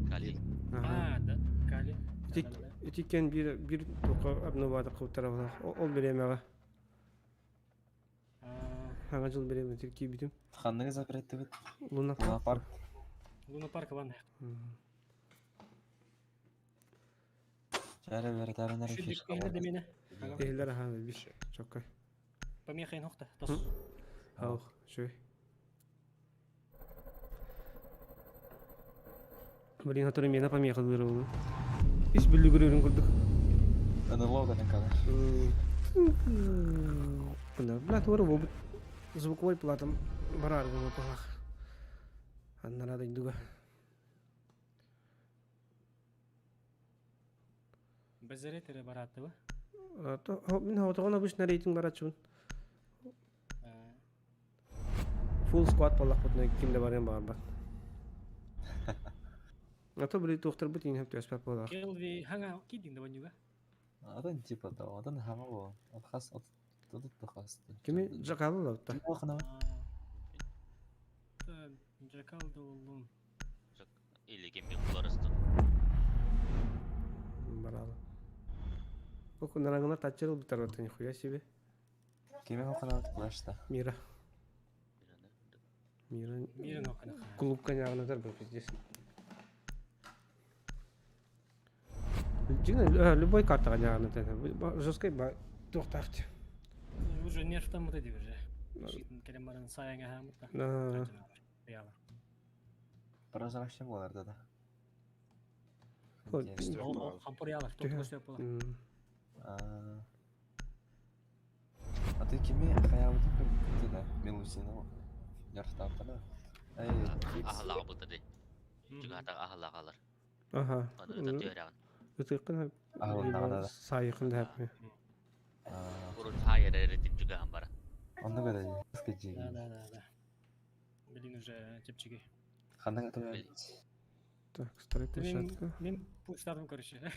Кали. А, да, Кали. Итикен бир бир тоқа обновада кылтара булах. Ол беремега. Хаңа жыл береме тирки битим. Ханныгы запретті бит. Луна Луна парк. Луна парк ван. Жара бәрі тәрі фишка. Эхлер аха биш. Чоккай. Помехай нохта. Тос. Аух, шөй. Блин, который меня помеха дырыл. Ис бүлүгүрүн көрдүк. НЛО деген кадр. Бля, бля, туары бу звуковой платам барар бу палах. Аннара дуга. Безрейт эре баратты ба? То мин хавтогон обычно рейтинг барачун. Full squad палах бутна кимде барен бар бар. А то били тухтар бут ин хәп төспәп булар. Келви хаңа кидин да ванюга. Атын типа того, атын хама бу. От хас от тут хас. Кими жакалы лапта. Охна. Жакал да улун. Или кемби куларысты. Баралы. Оку нараңына тачырыл бутар вот нихуя себе. Кими хохна флешта. Мира. Мира. Мира нохна. Клуб конягына тар был пиздец. Дигна, любой карта конягына тар. Жесткой ба тохтахти. Уже нерв там вот эти уже. Келемарын саяңа хамытта. Да. Прозрачный болар да. Хампур ялар, тоқтош деп болар. А ты кими хаябыты көрбүттү да? Милусина. Нервтаптар да. Эй, Ахалага бутады. Жүгата ахалага алар. Аха. Аны өтө Ытыкын сайыкын да хәпме. Урун хайыр эретип жүгәһәм бара. Онны көрө. Скажи. Да, да, да, да. Блин, уже чепчиги. Ханның аты Так, строй площадка. Мен пуштадым, короче.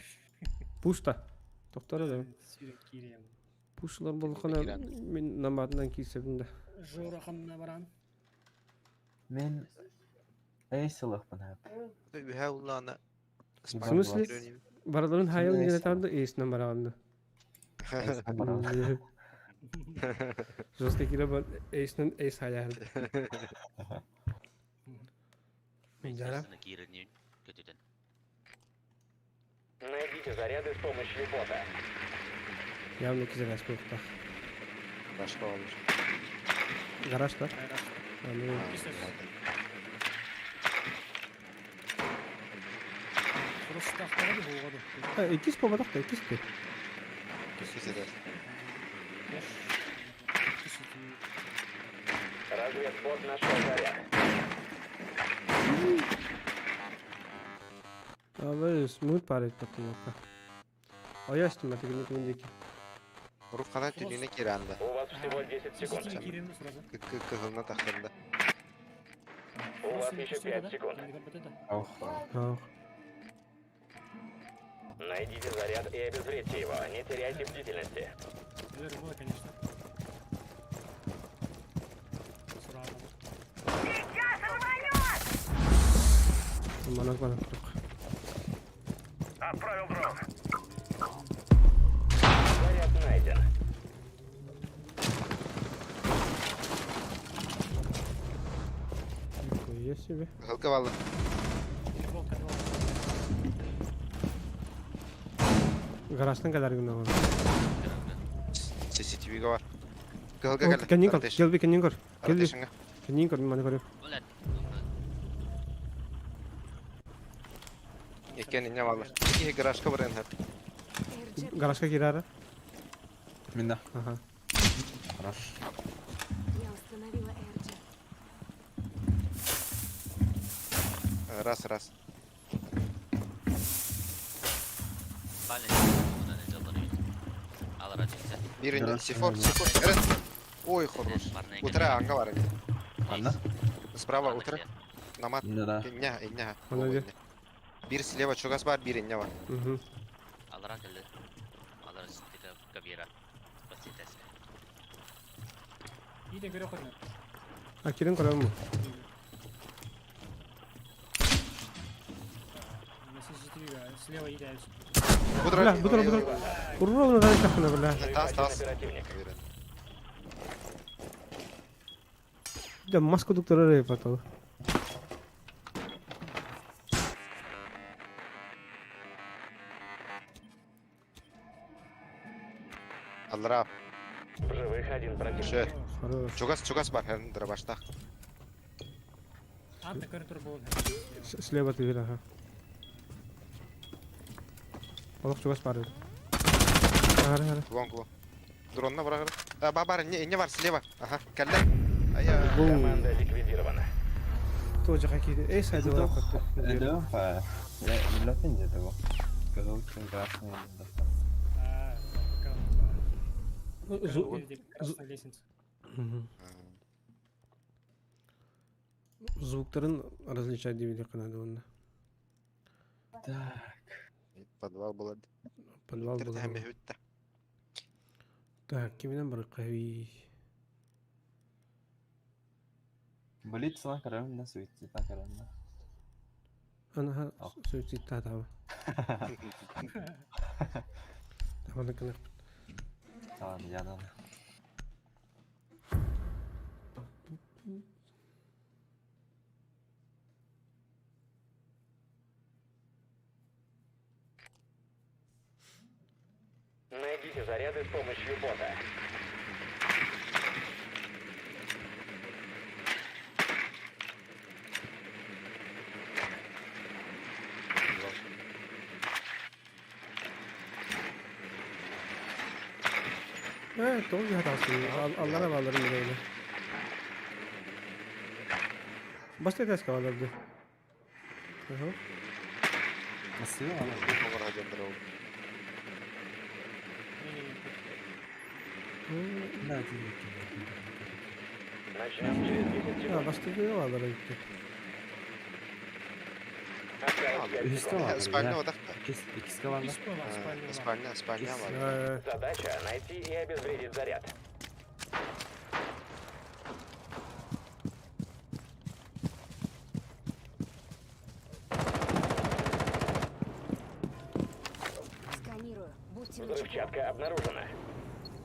Пушта. Тоқтар да. Кирем. Пушлар болхана мен наматынан кисебин да. Жора ханна баран. Мен Эйсилахпын хәп. Үһә уллана. В смысле? Бараларын хайыл не танды эйсинен бараганды. Жестко кире бар эйсинен эйс хаял. Мен жара. Найдите заряды с помощью бота. Явно кизер аспекта. Башка olur. Гараж да? Ростахтара да буолуо да. Иккис буолбатах да, иккис дии. Иккис этэр. Разведбот нашел заряд. А смут парить потом. А я с ним, это не дики. Руфхана түнүнэ киранды. У вас всего 10 секунд. Кыһылна тахсында. У вас еще 5 секунд. Ох. Ох. Найдите заряд и обезвредьте его. Не теряйте бдительности. Было, конечно. Сразу. Сейчас рванет! Манак манак. Отправил дрон. Заряд найден. Нихуя себе. Кыһылка балла. Гаражтан кэлэр гына. CCTV-га бар. Кыһылга кэлэ. Кэннин көр, келби кэннин көр. Келби. Кэннин көр, маны көрүм. Иккен инне баллар. Ики гаражка баран хат. Гаражка кирара. Минда. Ага. Хорош. Я установила Эрджи. Раз, раз. Бир сифор, сифор. Раз. Ой, хорош. Утра анга бар. Анна? Справа утра. Намат. Да. Иння, иння. Ана где? Бир слева чугас бар, бир иння бар. Угу. Алара келди. Алара кабира. Баситес. Иде көрө көрүнөр. А кирин көрөм. На CCTV слева иде. Бля, бутура, бутура. Ура, ура, тахна, бля. Тас, тас. Да маску доктора потом. Аллара. В живых один противник. Хорош. Чугас, чугас бар, хәрн дырабаштах. Анта көрүнөр болун. Слева ты ага. Олох чугас бар. Ара, ара. Кулон, кулон. Дронна бар, ара. Ба, бар, не, не бар, слева. Ага, кәллә. Ая. Команда ликвидирована. Тоже какие-то. Эй, сайды Это, я не того. Кыһыл красный. Красная лестница. Звуктарын различать диби канады онда. Так. Подвал было. Подвал был. Так, киминен бар кави. Болит сана карам на суицид на карам. Ана суицид та там. Там на канах. Tamam yanan. Найдите заряды с помощью бота. Evet, doğru bir hatası. Allah'a bağlarım böyle. Başta ters kavalırdı. Aha. Nasıl Начнем через 10 секунд. Başta bir bağlara gitti. Осталось 5 Üstü секунд. var. Спальня odakta. İkisi var. Спальня, спальня var. Задача найти и обезвредить заряд. Сканирую. Будьте начеку. Взрывчатка обнаружена.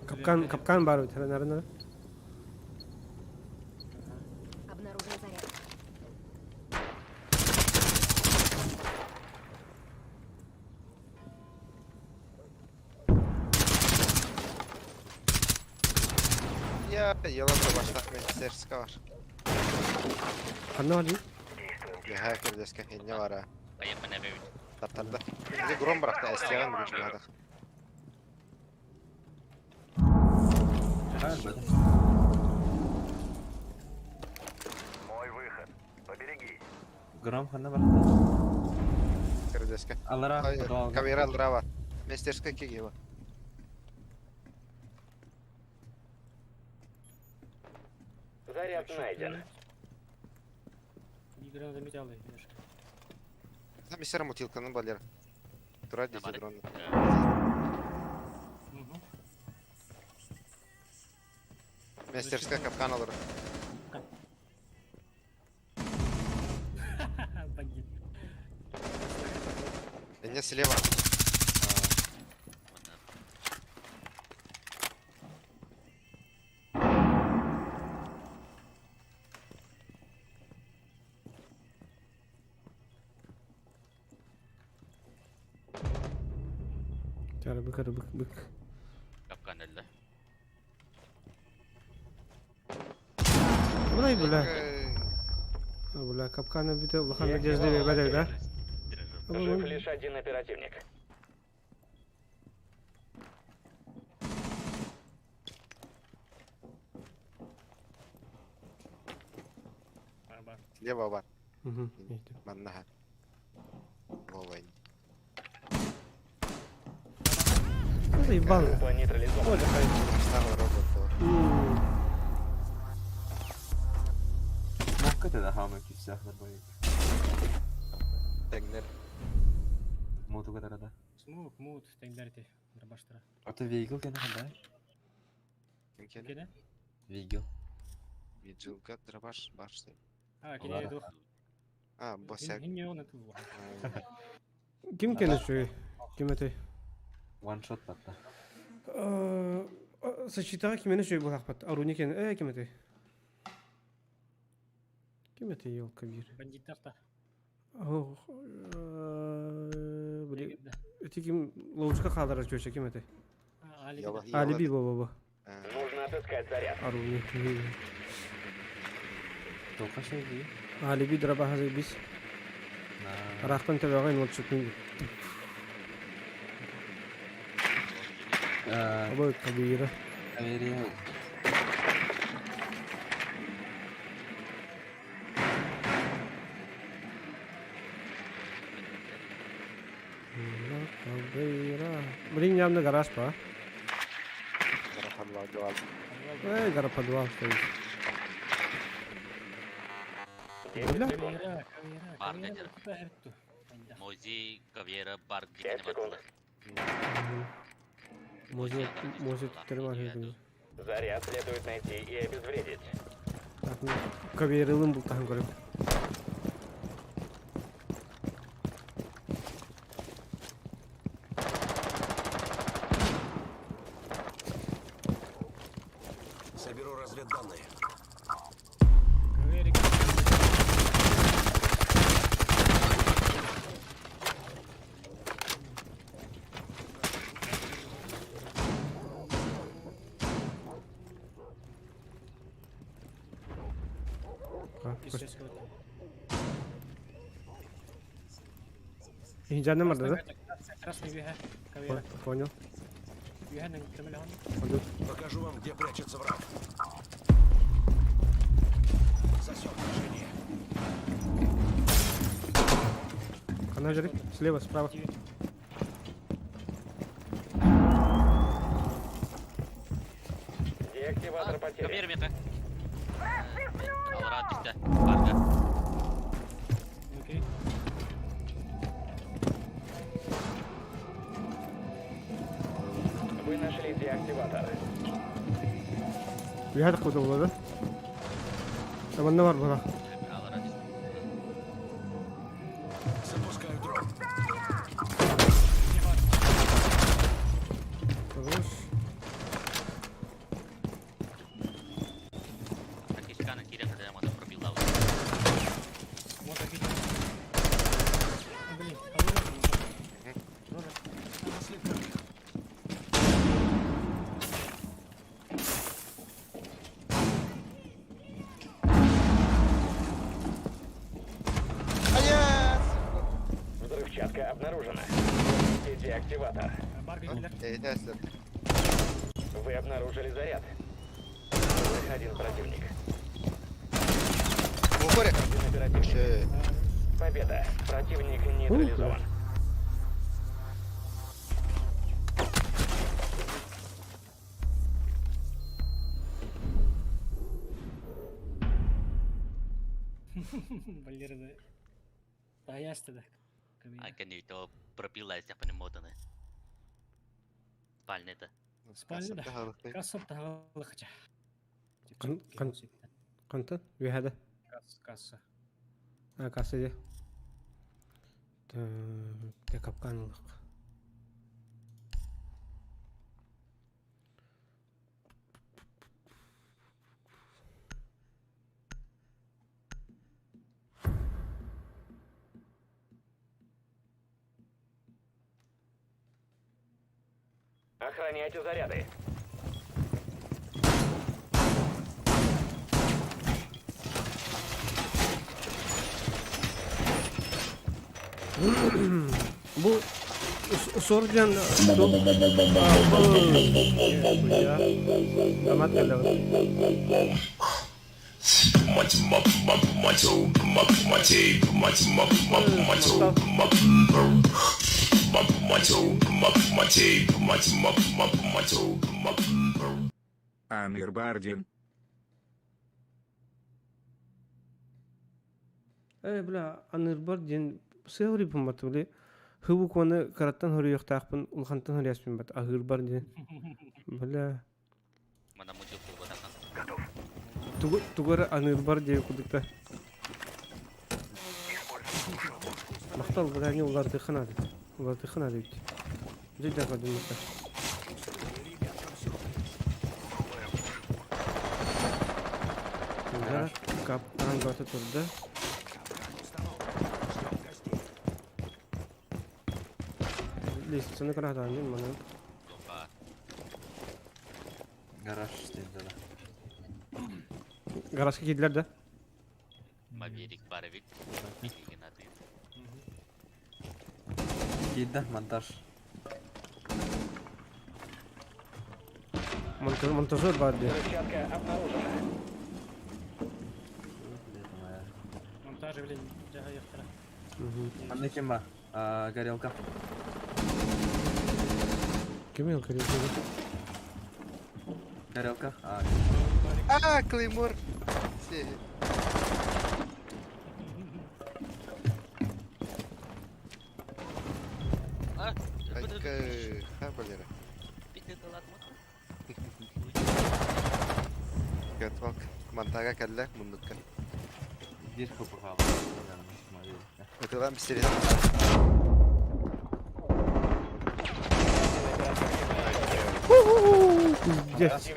Капкан, капкан бар öte. Nere nere? Обнаружен заряд. Ya yalan da başlak Manchester'ska var. Anne var değil. Ya herkes deska ne var ha. Ayıp ne be. Тартарда. Или гром бырахта, эстиэҕин бүгүн чугаһатах. Мой выход. Поберегись. Гром ханна барда? Кырдеска. Алара подвалга. Камера алрава. Мастерская кигива. Заряд найден. Игра заметила, видишь. Там мистер мутилканы балер. Тура дети дрон. Мастерская капкан алыр. Бандит. Не слева. Чара бык бык бык. Капкан өллө. Былай бля. Бля, капканы бүтэ улахан надежда бербэт да? Жив лишь один оперативник. Слева бар. Угу. Маннаха. Вовай. Заебал. Группа нейтрализована. Старый робот был. Мокка да хамы кисях нормально. Тегнер. Муту да. Смук, мут, теңдерти. Дробаштара. А то вигил кene хандай? Кем кene? Вигил. Виджилка, дробаш, баш. А, кene дух. А, босяк. Хин не он это был. Ким кene шуй? Ким это? One shot батта. Сочетаа кимени шуй булахпат. Аруни кен. Э, ким это? Ким это елка бир? Бандиттар-та. Ох, блин. Эти ким ловушка халдара чөчө ким это? Алиби. Алиби бо бо бо. Нужно отыскать заряд. Аруни. Тока шей ди. Алиби дробаха заебись. Рахтан тебеген вот чутун. Абы кабира. Аверия. Кабира. Блин, явно гараж па. Гара подвал, подвал. Эй, гара подвал стоит. Бля. Кавера, кавера, кавера. Мози, Кавера, Барк, дикини баттылар. Мози, мози туттары бар. Заряд следует найти и обезвредить. Так, ну, каверилым был там, говорю. Соберу разведданные. Жаным бар да? Красный веха. Кавера. Понял. Покажу вам, где прячется враг. Засек движение. Она же слева, справа. Деактиватор потерян. Кавера мета. Алара түсті. Барга. Окей. Вы нашли деактиватор. Bir kodu oldu. Tamam ne var burada? Запускаю дрон. Хорош. Кишканы кирен кадar мата пробила. Вот такие. Блин, обнаружена. Деактиватор. Вы обнаружили заряд. Один противник. Один оперативник. Победа. Противник нейтрализован. Валера, Таясты да. А кэнниттэн пропила истэхпинэ муотаны. Спальныйда. Спальный да. Кассап таһалыхча. Хантан? Үөһэдэ? Касса. А, касса дии. Так, капкан ылык. Охраняйте заряды. Бу сор диэн Томат Амир Бардин. Ээ, бля, аныырбар диэн сыа бат били хыбукваны кыраттан хоруйуохтаахпын, улахантан хоруйаспын бат аһыырбар диэн. Бля. Мана мудьук буолбатахан. Тугу тугу эрэ аныырбар диэн курдукта. Махтал, бля, не улардыхха наада. Улардыхха наада эбит. Дьэ дьэ көрдүм. Капкан бата турда. Лестницаны кыраатаан маны. Гараж истейді да. Гаражка киирдилэр да? Маверик бар эбит. Миигин атыыр. Киирдэ монтаж. Монтажер бар дии. Взрывчатка обнаружена. Монтаж, блин, дьаһайыахтара. Манна ким бар? Горелка. Ким ел горелка? Горелка. А, А, Клеймор. Айка, ха, Валера. Кэтвалк. Монтага кэллэ, муннукка. Биир хапы хаалла. Ытылан бисерин. Пиздец.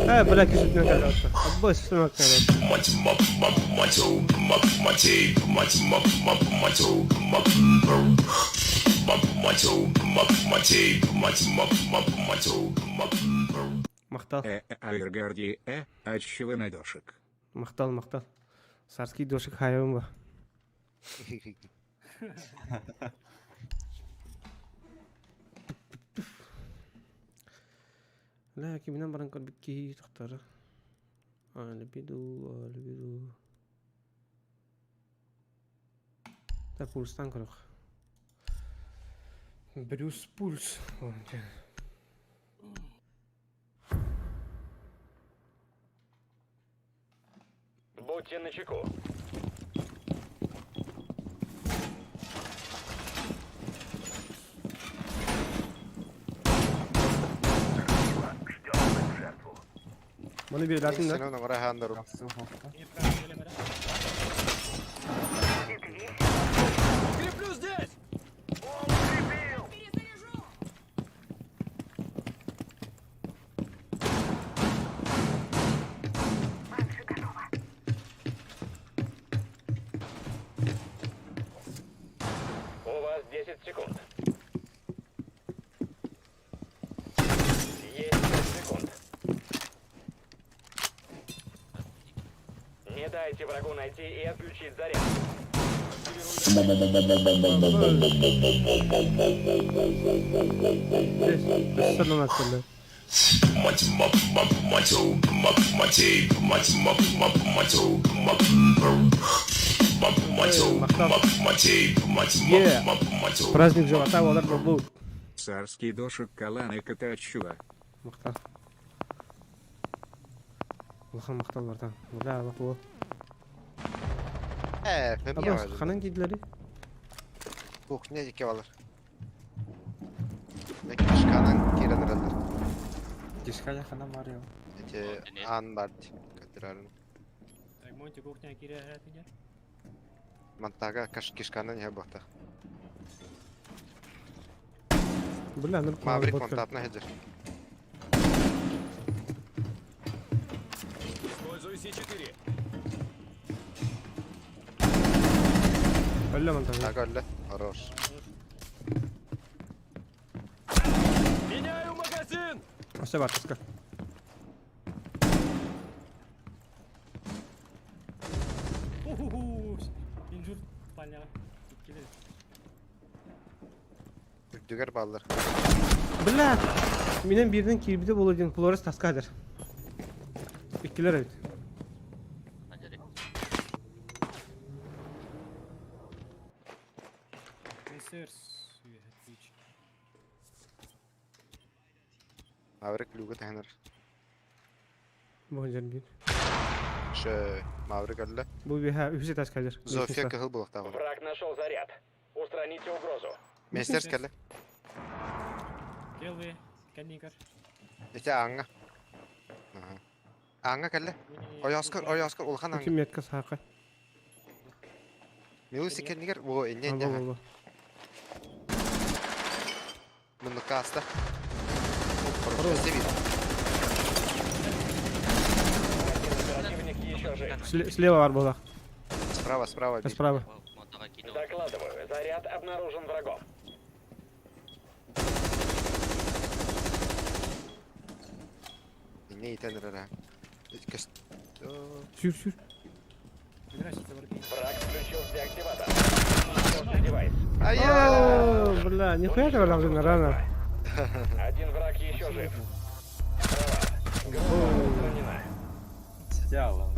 Э, бля, кисетне кэллэ. Аббас сымак кэллэ. Махтал. Авергарди, отчего дошек. Махтал, махтал. Сарский дошик хайым ба. Ла, киминен баран көрбүт киһи тохтора. Алибиду, алибиду. Так, пульстан көрөх. Брюс Пульс. Будьте начеку. Маны бир датын да. Сен оны хаандару. Креплю здесь! У вас 10 секунд. Есть 5 секунд. Не дайте врагу найти и отключить заряд. Праздник живота олар бу. Царский дошик каланы катачуа. Махтал. Улахан махтал бартан. Бля, алах бу. Э, Абас, ханан кийдилери? Кухня дике балар. Кишканан кирен эрэллэр. Кишка яхана Марио. Эти аан бар катырарын. Так, Монти кухня кире этине. Мантага каш кишканан не бахта. Бля, ну Маврик монтапна хеджер. Используй С4. Өллө мантага. Так өллө. Хорош. Меняю магазин! Ose бартыска. Уху-ху! Инжур спальня. Келер. Үрдүгер баллар. Бля! Минен бирден кирбиде болу ден Флорес таскадыр. Иккилер эбит. Мессерс. Отлично. Маврик люгы тахнар. Бу жер бир. Шы Маврик өллө. Бу биха үһүс таскадыр. Зофия кыһыл булуктагы. Враг нашел заряд. Устраните угрозу. Местерс келе. Келви, кенникер. Эти аңга. Ага. Аңга келе. Ой Оскар, ой Оскар, улахан Ким аңга. метка сака. Милуси кеннигер, о, энне Бу энне. бу. Муну каста. Хорош, Противник еще жив. Слева бар була. Справа, справа. бир. Справа. Докладываю, заряд обнаружен врагом. Энне итен рара. Көс. Сүр сүр. Враг включил деактиватор. Уничтожьте девайс. Ай-я! О, бля, нихуя ты валял рано. Один враг еще жив. Справа. Угроза устранена. Сидяла.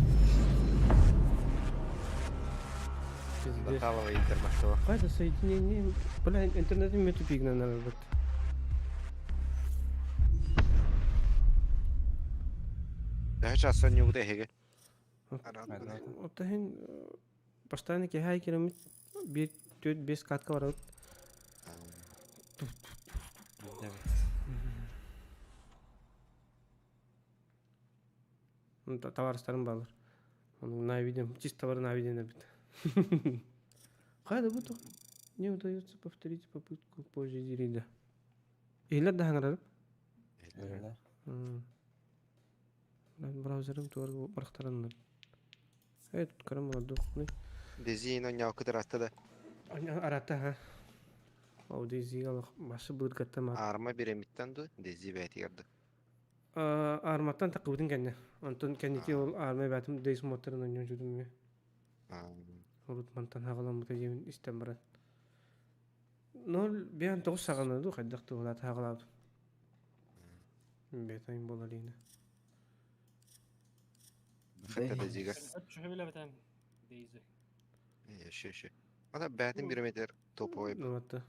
Пиздец. Баталова интермахтова. Кайда соединение? Бля, интернет мне тупик на наверное. Даже асан югда хеге. Оттахин постоянно кехай керемит бир төт бес катка бар. Товарыстарым балар. Оны на видим, чисто товар на видим бит. Кайда бу Не удается повторить попытку позже дирида. Илер да хаңарар. Браузерым туар барахтараннар. Э, тут карам ладу. Дезино няу кыдыратты да. Арата ха. Ол дези алах башы былыр гаттама. Арма биремиттен ду, дези бәйти керді. Арматтан тақыбытын кәнне. Антон кәннеки ол арма бәтім дейс моторын ойнон жүрдім ме. Урут мантан хағалан бұта жемін истен баран. Нол биян тоғыз сағаны ду қайдақты олат хағалады. Бетайын бола лейна. Хәтта дезиге. Чүхе биле бетем. Дейзи. Еще, еще. Ана бәтин биреметер топовый. Нуатта.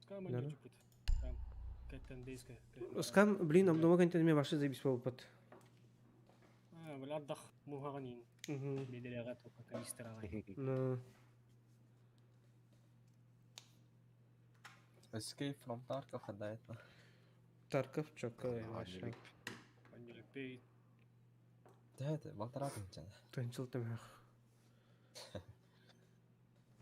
Скам Да. чүпүт. Там кеттен дейске. Скам, блин, обнома кәнтен ме башы заебись болупат. А, бля, ардах мухаганин. Бедеряга только канистра. Ну, Escape from Tarkov хадайт. Тарков чокка вообще. Панелепей. Да, это балтаратын жана. Тынчыл тымах.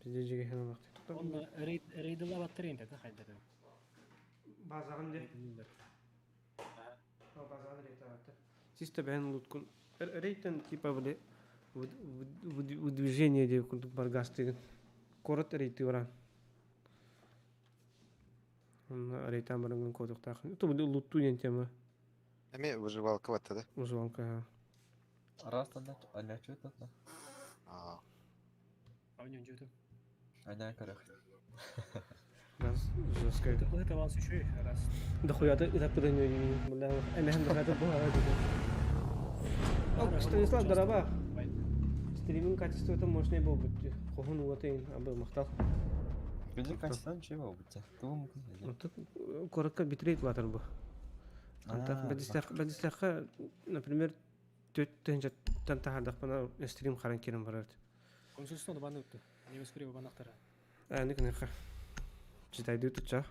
Бизде жеге хана вакыт. Он рейд рейдла батарейн да хайда. Базагын де. Базагын рейд алаты. Чисто бән луткун. Рейтен типа бile выдвижение деп курдук баргас деген. Корот рейти баран. Рейтан баранган кодук тахын. Это бу лутту ден тема. Эми выживалка ватты да. Выживалка. Араас анньааччы да. Аа. Оонньоон Аня көрөх. Раз жесткая. Тыппыһы табан сүшүй, раз. Дохуя ты ытаппыта ньүөйүн, бля, эмэһэн дохуя буһара дии. Станислав, дороба. Стриминг качествота мощный буолбут. Хоһун уотайын абы махтал. Видео качеством чего будет? Тугу мукун. Тут коротко битрейт латар бу. Бэдистэххэ, например, 4 тыһыынчаттан таһаардахпына стрим харан киирэн барар. Консульство баны өттө. Немец күрү банактара. Аны күнэхэ. Читайды тутча.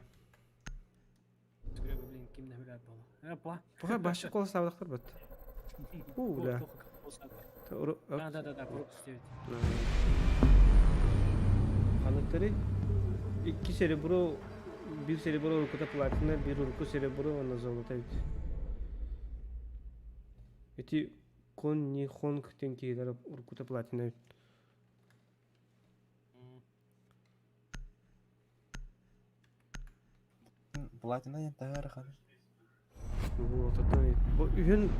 Күрү блин ким не билет бола. Э, па. Пока башы кол сабдактар бат. У, да. Да, да, да, да, пропуск 9. Ханыктары икки серебро, бир серебро урукута платина, бир уруку серебро, она золото ведь. Эти кон не хонг тенкилер урукута платина. Платина я тагар хан. Вот это бу үһүн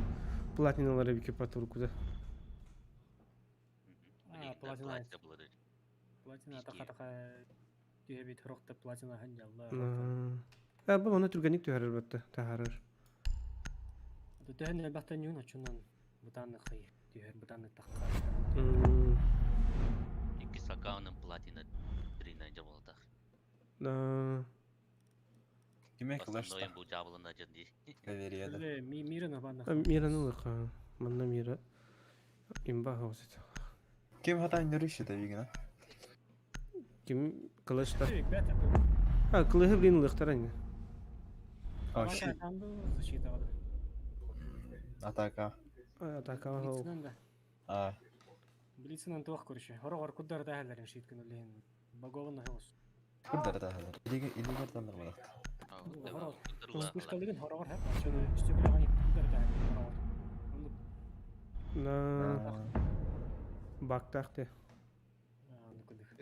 платиналары бики пат урукута. А, платина. Платина така-така түһэбит хорохта платина ханжалла. А бу оны түргәник түһәрер батты, таһарыр. Төһөн элбэхтэн юн очунан бутаны хай түһэр бутаны такка. Иккис аккаунтын платина 3 жабылдах. Да. Киме кылаш Основной бу жабылына жынди. Доверие. Ми мира на Мираны лыка. Манна мира. Имба хаусит. Ким хата нөрүшү да бигина. Ким кылышта? А, кылыһы блин лыхтар ани. А, щит. Защита вода. Атака. Атака. А. Блицинан туох көрүшү. Хорогор куддар да шит күнүлен. Баговын хос. Куддар да хәлләр. Илиге илигер таныр балакты. Пушкалыгын хорогор хәп. Шуны үстүгүлөгөн куддар да хорогор. На бактахты.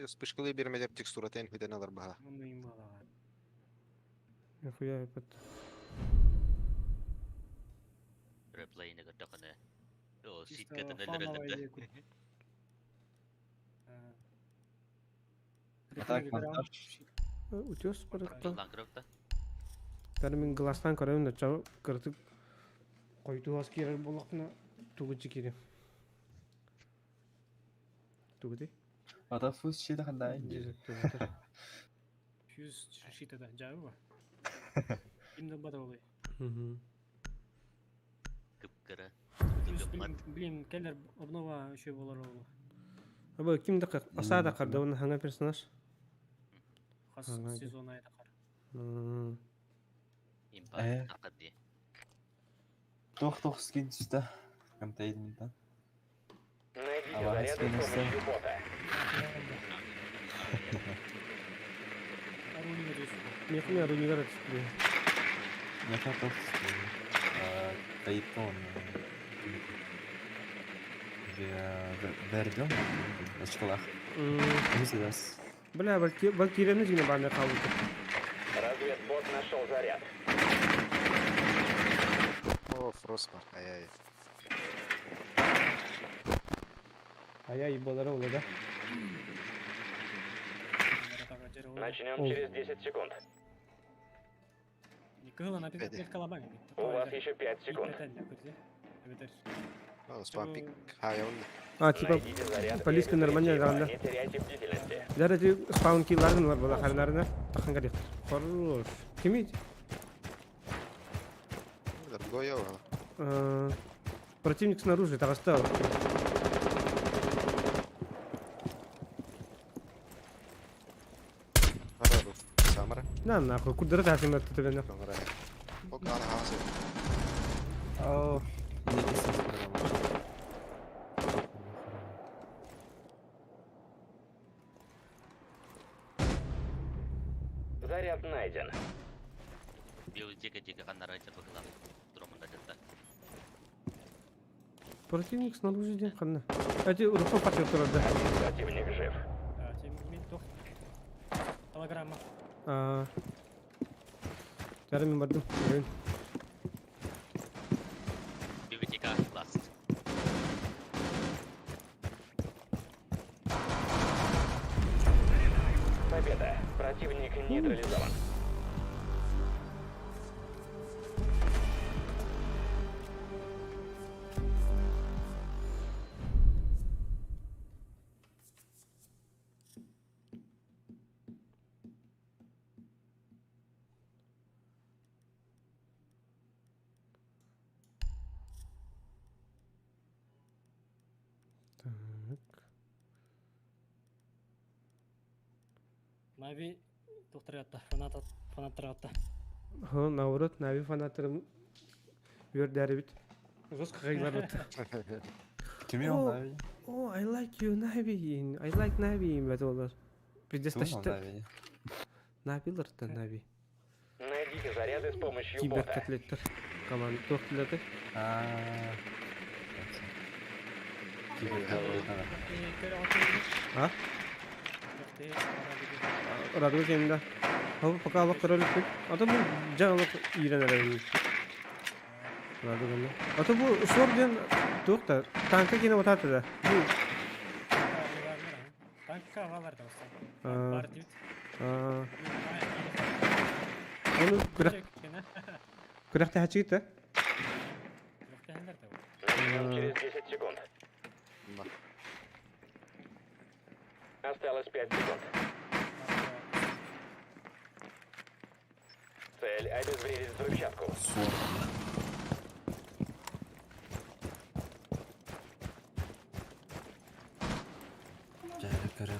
Вспышкалы бермелер текстура тен хүден алар баха. Нихуя пат. Реплейне көрдөкөнө. О, ситкетен өлөрөлдө. Атак монтаж. Утес барыкта. Тары мин глазтан көрөм да чау кыртык койду ас кирер болокна тугучи кире. Тугути? Ата фуз щита хандай. Фуз щита да жабы. Имда бата олай. Кыпкыра. Блин, келер обнова еще болар ол. Аба ким да асада карды оны хаңа персонаж? Хас сезон айда кар. Импакт акадди. Тох тох скин түстә. Контейнментан. Найдите заряды с помощью бота. Мехми арунигар түстә. Меха тох түстә. Кайтон. Вердем. Очкалах. Мизерас. Бля, Валькирияны генә барны калды. Разведбот нашел заряд. О, Фростмар, ай-ай. Ай-ай, болары олы да. Начнем через 10 секунд. У вас еще 5 секунд. Спампик, А, типа, полиска нормально гранда. Не теряйте бдительности. Даже эти спаун килларын бар була харнарына. Тахан гарик. Хорош. Ким Другое. Противник снаружи, так остал. Самара. На нахуй, куда ты это тебе нахуй? Ау, Заряд найден. Противник снаружи ден ханна. Эти рука патер турады. Противник жив. Голограмма. А. Жарым бардым. Библиотека ласт. Противник нейтрализован. Так. Нави тухтарыатта, фанат фанаттарыатта. Ха, наоборот, Нави фанаттарым үөрдээрибит. Жестко хайгыларбыт. Кими ол Нави? О, I like you, Navi. I like Navi бэт олар. Пиздец ташты. Навилартан Нави. Найдите заряды с помощью бота. Киберкотлеттер. Команда туох тилэтэй? А? Радуга кэннэ. Ол пока олох көрө иликпит. А то бу дьаҥ олох иирэн эрэр Радуганы. А то бу суор диэн туох да танка киинэ батаата да. Бу Танка алар да Бар диют. Оны күрэх күрэхтэһээччигит да? Начнем через 10 секунд. Осталось 5 секунд. Цель обезвредить взрывчатку.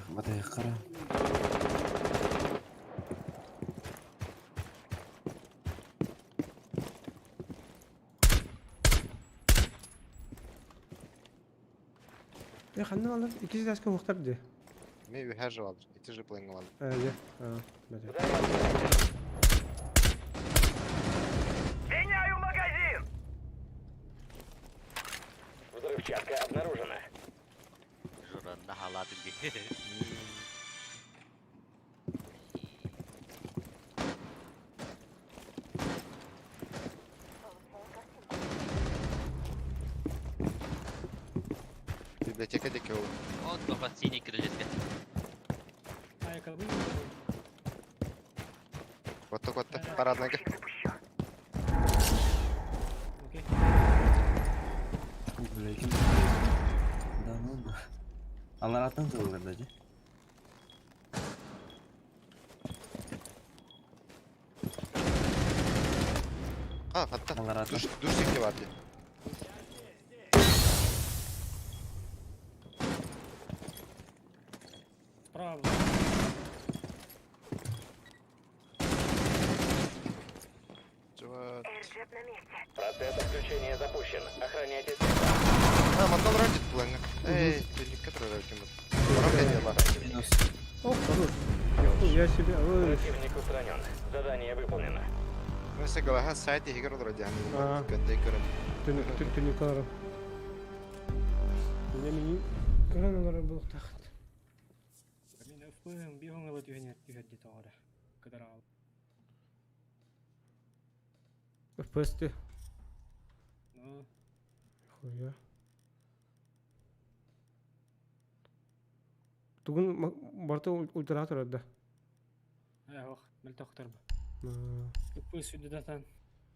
Батайыққара. Э, ханна балар икки этээскэ уһуктар дии. Ми үһэ же балар, ити же плейнге балар. Э, дьэ, аа, бэтэ. Меняю магазин! Взрывчатка обнаружена. Журанна халатын дии. Библиотека диэки ол. Вот только синий крылечко. Отто котто парадныйга. Да ну да. Алараттан тыллар да же. А, хатта. Алараттан. Душ душ диэки бар дии. Справа. Процесс отключения запущен. Охраняйте А, мотон родит плейнге. Эй, ты не который родит. Коробка дела. Минус. О, хорош. Нихуя себе. Ой. Противник устранен. Задание выполнено. Ну, если голова сайт игр вроде, А. Көндөй көрөн. Түнүк Меня мини көрөн олорор буолуохтаахыт. Мин ФПМ биһоҥ ыла түһэн түһэрди тоҕора. Кыдарал. FPS ти. Ну, Хуя. Тугун барта ультратор да. э, ох, мөлтөхтөр бу. FPS сүдүдатан.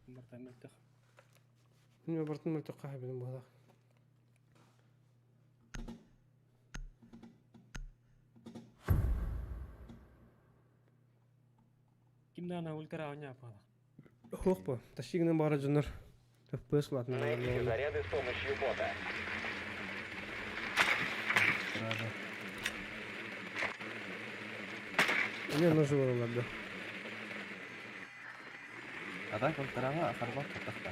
Барта мөлтөх. Мен бартын мөлтөх кахабын буолах. Кимдана ультра оня пала. Хуох бу. Ташигынан бара дьоннор. FPS улаатна. Найдите заряды с помощью бота. Эмиэ онно жуурулар да. А так ультраға харбат тахта.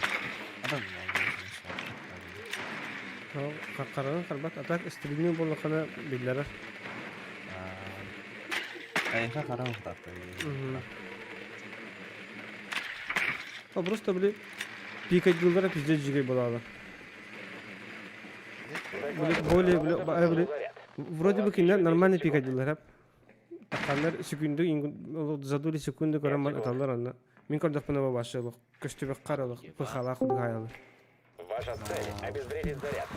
Адам Хараҕын харбат, а так стрельни буоллаххына биллэрэр. Айха хара ухтатты. А просто били пикадиллара пиздец жигей буолаалар. Били более били били вроде бы кинилэр нормальный пикадиллар Таханнар секунду за доли секунды көрөн баран ыталлар анна. Мин көрдөхпүнэ бабашы олох көстүбэк олох пыхалаах быһаайалар. Ваша цель – обезвредить заряд.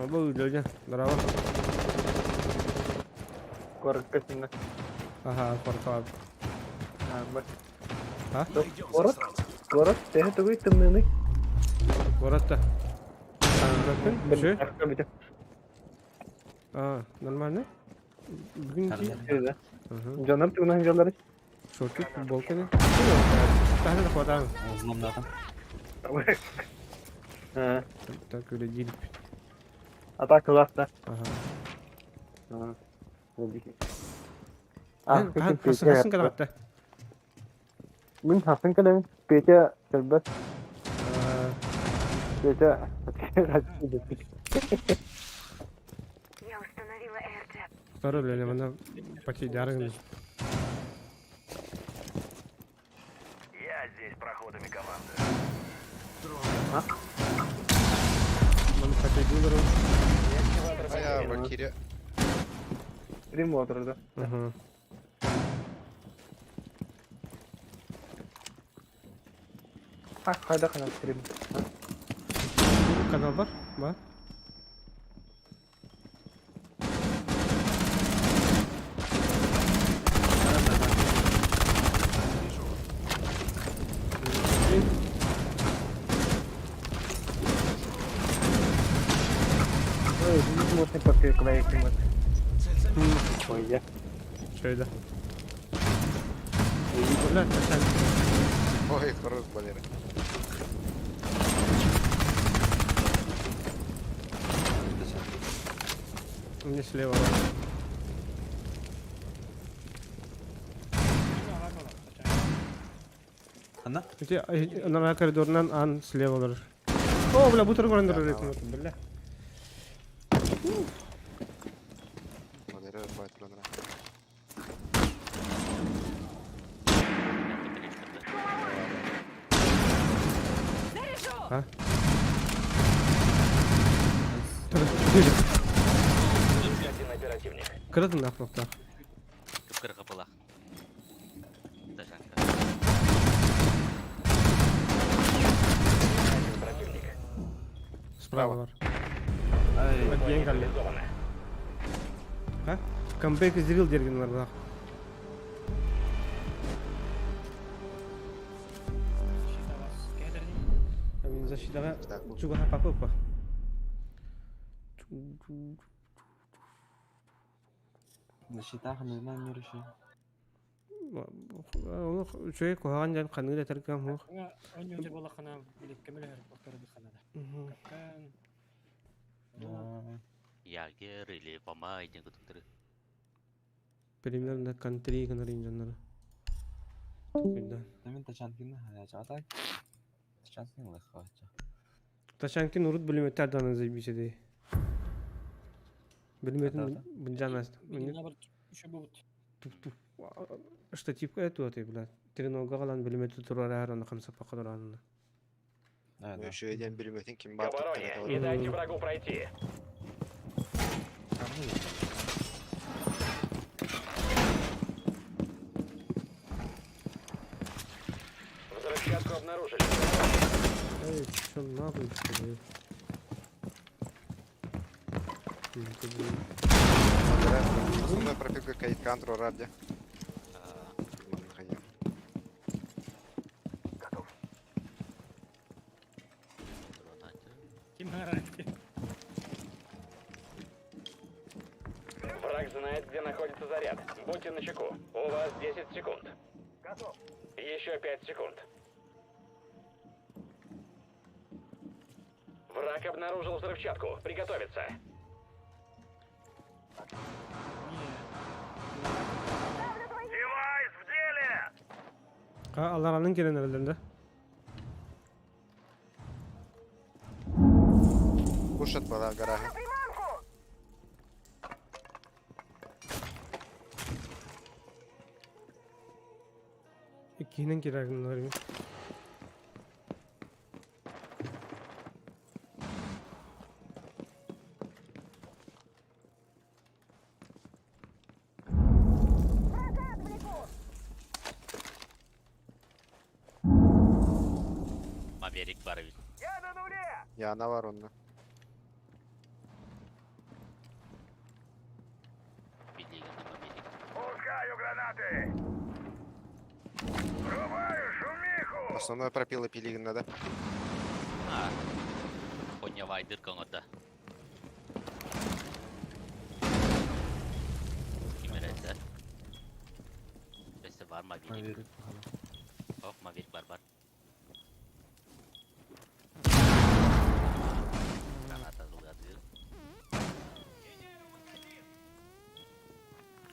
Бу үлэлэ, браво. Куоракка синна. Ага, куоракка. А? Куорат? Куорат? Төһө тугуй тымныыный? Куорат да. Күн? А, нормально? Бүгүн ки? Дьонор тугунан дьоллорый? Шортик, футболка не? Таһына да хватаан. Взломнатым. Так, үлэ Атака ласта. Ага. А, хасын кэлэҕитте? Мин хасын кэлэбин. Петя кэлбэт. Петя Я установила AirJab. Второй үлэлэ манна потейдарыгын. Я здесь проходами командую. А? Маны потейдулар. Ая, Валькирия. Стрим отырды. Ага. А, қайда канал стрим? Канал бар? Бар. Ой, можно попреквайтимать. Ой, я. Şöyle. Бля, ташан. Ой, хорош, Валера. У меня слева. Ханна? Эти на коридорынан ан слева олар. О, бля, бутер көрөндөр бля. Валера, байтыланра. А? Один оперативник. Кырдын нахуй. Кып-кыр капылах. Тажанка. Один противник. Справа бар. Ай, Один калли. Реализовано. А? Камбэк изрил дерген бар. Защита вас кедерни. Мен защитаға чугаха папа па. Защита ханына не реши. Оны үчөй куһаҕан дьон ханныгы да этэргэн суох. Онньуу буоллаххына били көмөлөһөр буолтар биханада. Капкан. Ягер или Фома диэн кутуктары. Примерно контри гынарын дьоннору. Тукуйда. Мен тачанкин хая Тачанкин лыхача. Тачанкин урут бүлүмөттө арданын заебись эди. Бүлүмөтүн бунжан Билин еще будет. Штативка эту ты, блядь. Тренога галан бүлүмөтү турар аны камсап пакадыр. Еще един билметин ким К бар обороне. Не дайте врагу пройти. Взрывчатку обнаружили. Эй, чё нахуй, блядь? Основной пропитка кайт контрол ради. Ким гарантия? Враг знает, где находится заряд. Будьте начеку. У вас 10 секунд. Готов. Еще 5 секунд. Враг обнаружил взрывчатку. Приготовиться. Девайс в деле! Алларанын келен элдерде. Кушат бала гарага. Иккинен керагыннар. Маверик бар бит. Я на нуле! Я на воронна. Билигин Маверик. Основной пропилы пилигин надо. А. Коньявайдыр көҥөтө. Ким эрэ Өссө бар Мавик. Маверик. Ох, Мавик бар бар. Граната зулгатыр.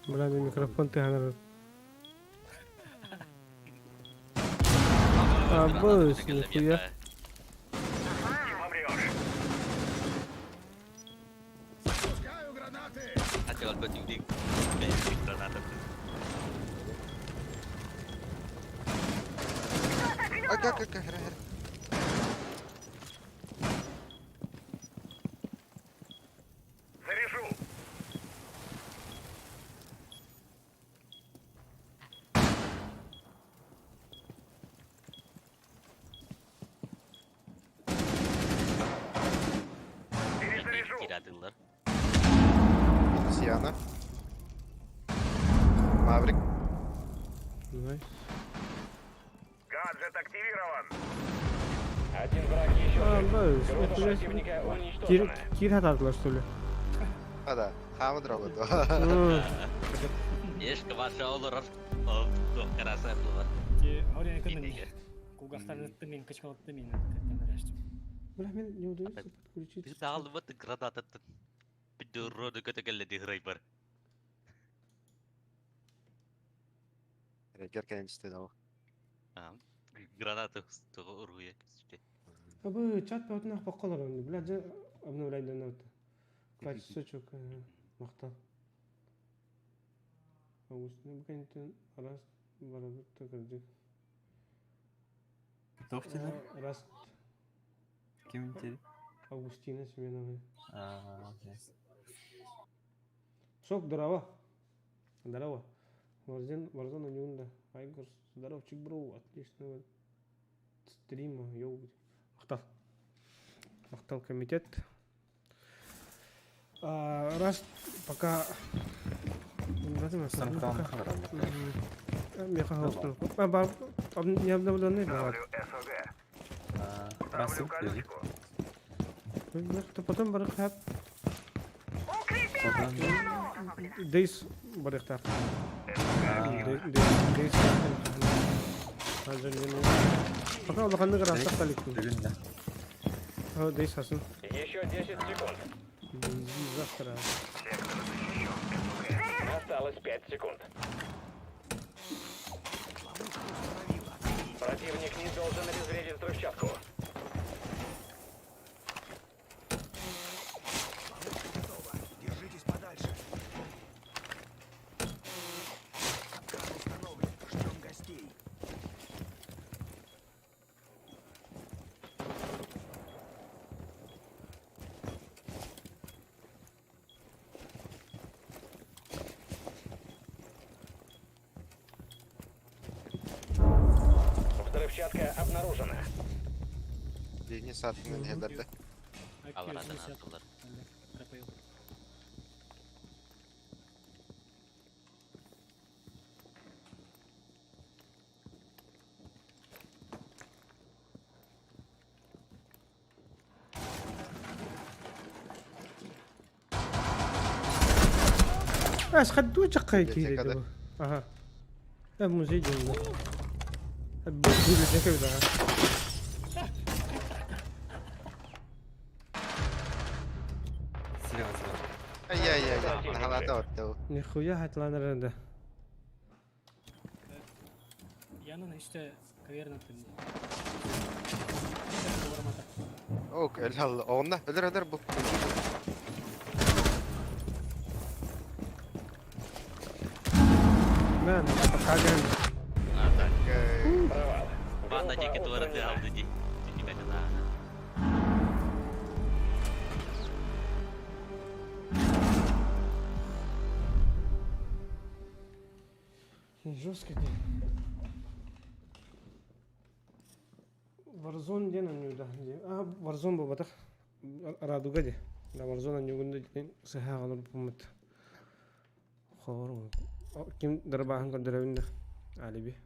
Бля, микрофон тыһанар. Абыс, нихуя. Окей, окей, окей, хрен, хрен. Заряжу. Перезаряжу. Кирадылар. Сияна. Маврик. Найс. Гаджет активирован. Один враг еще жив. Абыс, Группа нихуя себе. противника Кир, уничтожена. кир хатардылар, что ли? А да, хамы дробы. М, Ешкі ваша олорор. Ол караса булар. Те орен кынын. Кулгахтарны тымин, кычкалып тымин. Бля, мне не удается подключить. Ты дал вот граната. Пидуроду көтөгөлле дихрай бар. Регер кенчти дау. Граната уруя. Абы, чат пәтін ақпақ қалар онды. Бля, же обновляйдан өтті. Качество чок, мақтал. Августина букентен раз барабытта кырдык. Тоқтина? Раз Ким теперь? Августина Семенова. А, окей. Сок, здорово. Здорово. Варзен, Варзон Анюнда. Айгор, здоровчик, бро. Отличного стрима. Йоу. Мақтал. Мақтал комитет. А, раз пока... Сам Пока. там хабар. Меха хостел. А, бар, не обновленный бывает. СОГ. А, Расыл деді. Потом барыхтап. Потом Дейс барыхтап. Дейс. Пока улаханны грастак таликтин. Бүгін да. Дейс хасын. Еще 10 секунд. Дейзи завтра. Осталось 5 секунд. Противник не должен обезвредить взрывчатку. Держитесь подальше. Капкан установлен. Ждем гостей. Взрывчатка обнаружена. Дini saatinin hederde. Аларадан аттылар. Ас хадду чаккай Библиотека, кире да? дебо. Ага. Э, музей дем. Библиотека да. Слева, слева. Ай-яй-яй, нахалата отту. Нихуя хатланар да. Янын işte каверна тымин. Ок, эл онна, өлөр өлөр бу. Мен пока гэн. Провал. Банда Группа жеке туары устранена. алды ди. Жестко день. Warzone ден анюда. А, Warzone бу батах. Радуга де. Да, Warzone анюгунда ден сыха галыр бумут. Хор. Ким дарбааһын көрдөрөбүн да? Алиби.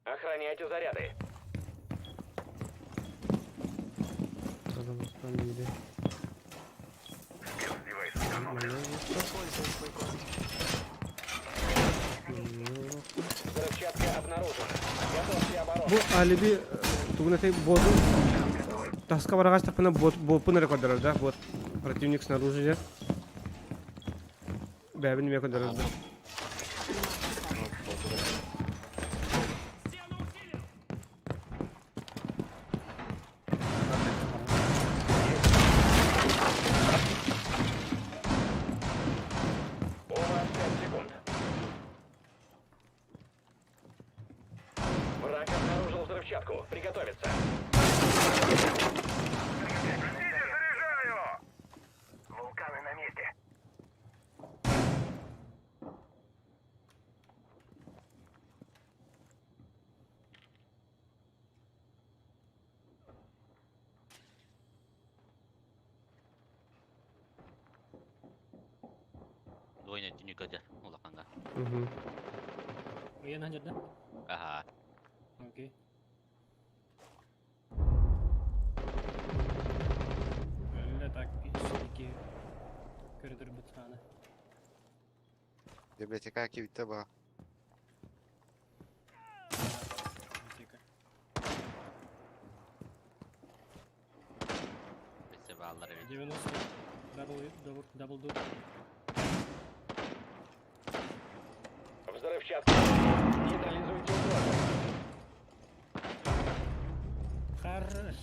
Охраняйте заряды. Взрывчатка обнаружена. Готовьте оборону. Бу алиби тугун этэй боту таска бараҕастахпына бот боппун эрэ көрдөрөр да бот противник снаружи же бэйэбин эмиэ көрдөрөр да. У вас 5 секунд. Враг обнаружил взрывчатку. Приготовиться. Заряжаю! Вулканы на месте. Двойной түнүк өтөр улаханга. Мгм. Ыйан ханжар да? Аха. Окей. Öyle так iki көрдөрбүт сааны. Библиотека кибитте ба. Библиотека. Бесе баалар эбит. 90 double double double door. Взрывчатка. Нейтрализуйте угрозу. Хорош.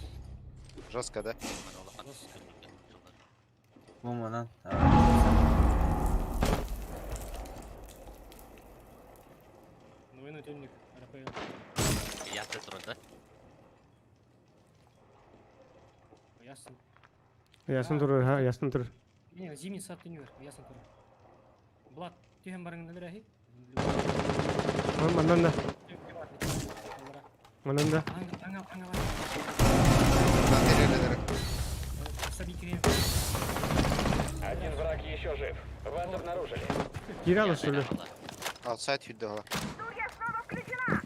Жестко, да? Мана улахан. Жестко. Бу манан. Двойной түннүк. РПЛ. Ясты турар да. Ясен. Ясын турар, ха, ясын турар. Не, зимний сад түннүк. Ясен турар. Булат, түһэн барыңны берәһи. Манан да. Манан да. Аңа, аңа, аңа. Один враг еще жив. Вас обнаружили. Кире что ли? Outside хүдді Стулья снова включена!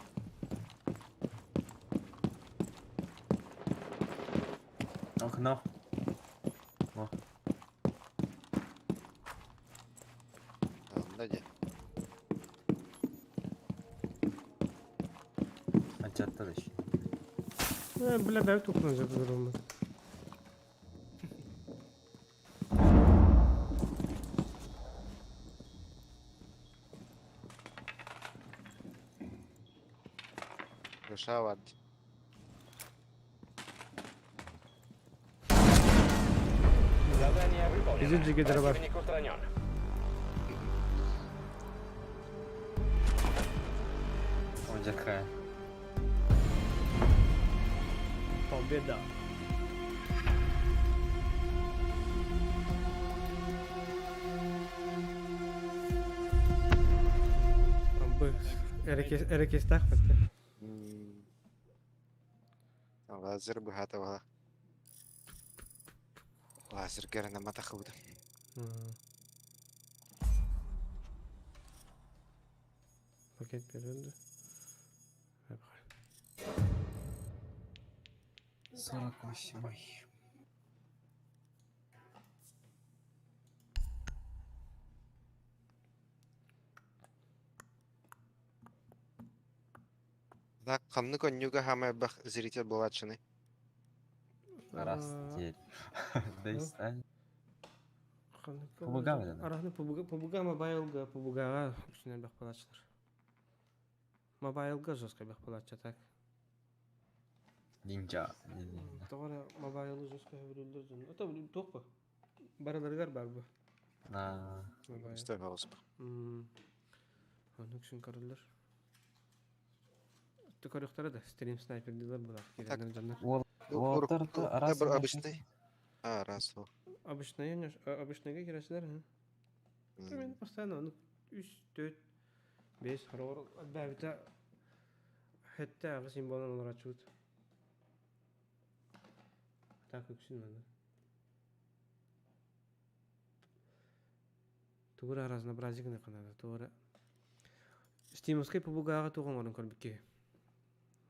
Окно. О. Да, де. Ачаттар еще. Э, бля, бәй тухнан жатыр. Душа вад. Задание выполнено. Иди, джиги, дробаш. Противник устранен. О, какая. Победа. Б. Эрекестах бітті. Лазер быһата бала. Лазер гранамата хыбыта. Пакет берілді. 48. Так, ханны коннюга хамай бах зритель булачыны. Раз, теперь. Да и стань. Пубуга да? Арахны пубуга, пубуга мобайлга, пубугага үстүнен бах балачылар. Мобайлга жестко бах балача так. Нинджа. Тоғара мобайлы жестко хөбүрүлдөр. Это тоқпа. Бараларгар бар бу. На. Мобайл. Стой, пожалуйста. Аны үчүн көрүлөр. Көрүөхтэрэ да стрим снайпердыылар буолар Так. киирэннэр дьоннор. Уол уолаттар араас Добр обычный. А, раз ол. Обычный обычныйга кирэсилэр һы. Мен постоянно ону 3 4 5 хороор бэбитэ хэтте аҕыс символун олороччубут. Так үксүн маны. Тугура разнообразие гына канада тугура Стимовскай пубугааҕа туох оҥорон көрбүт киһи.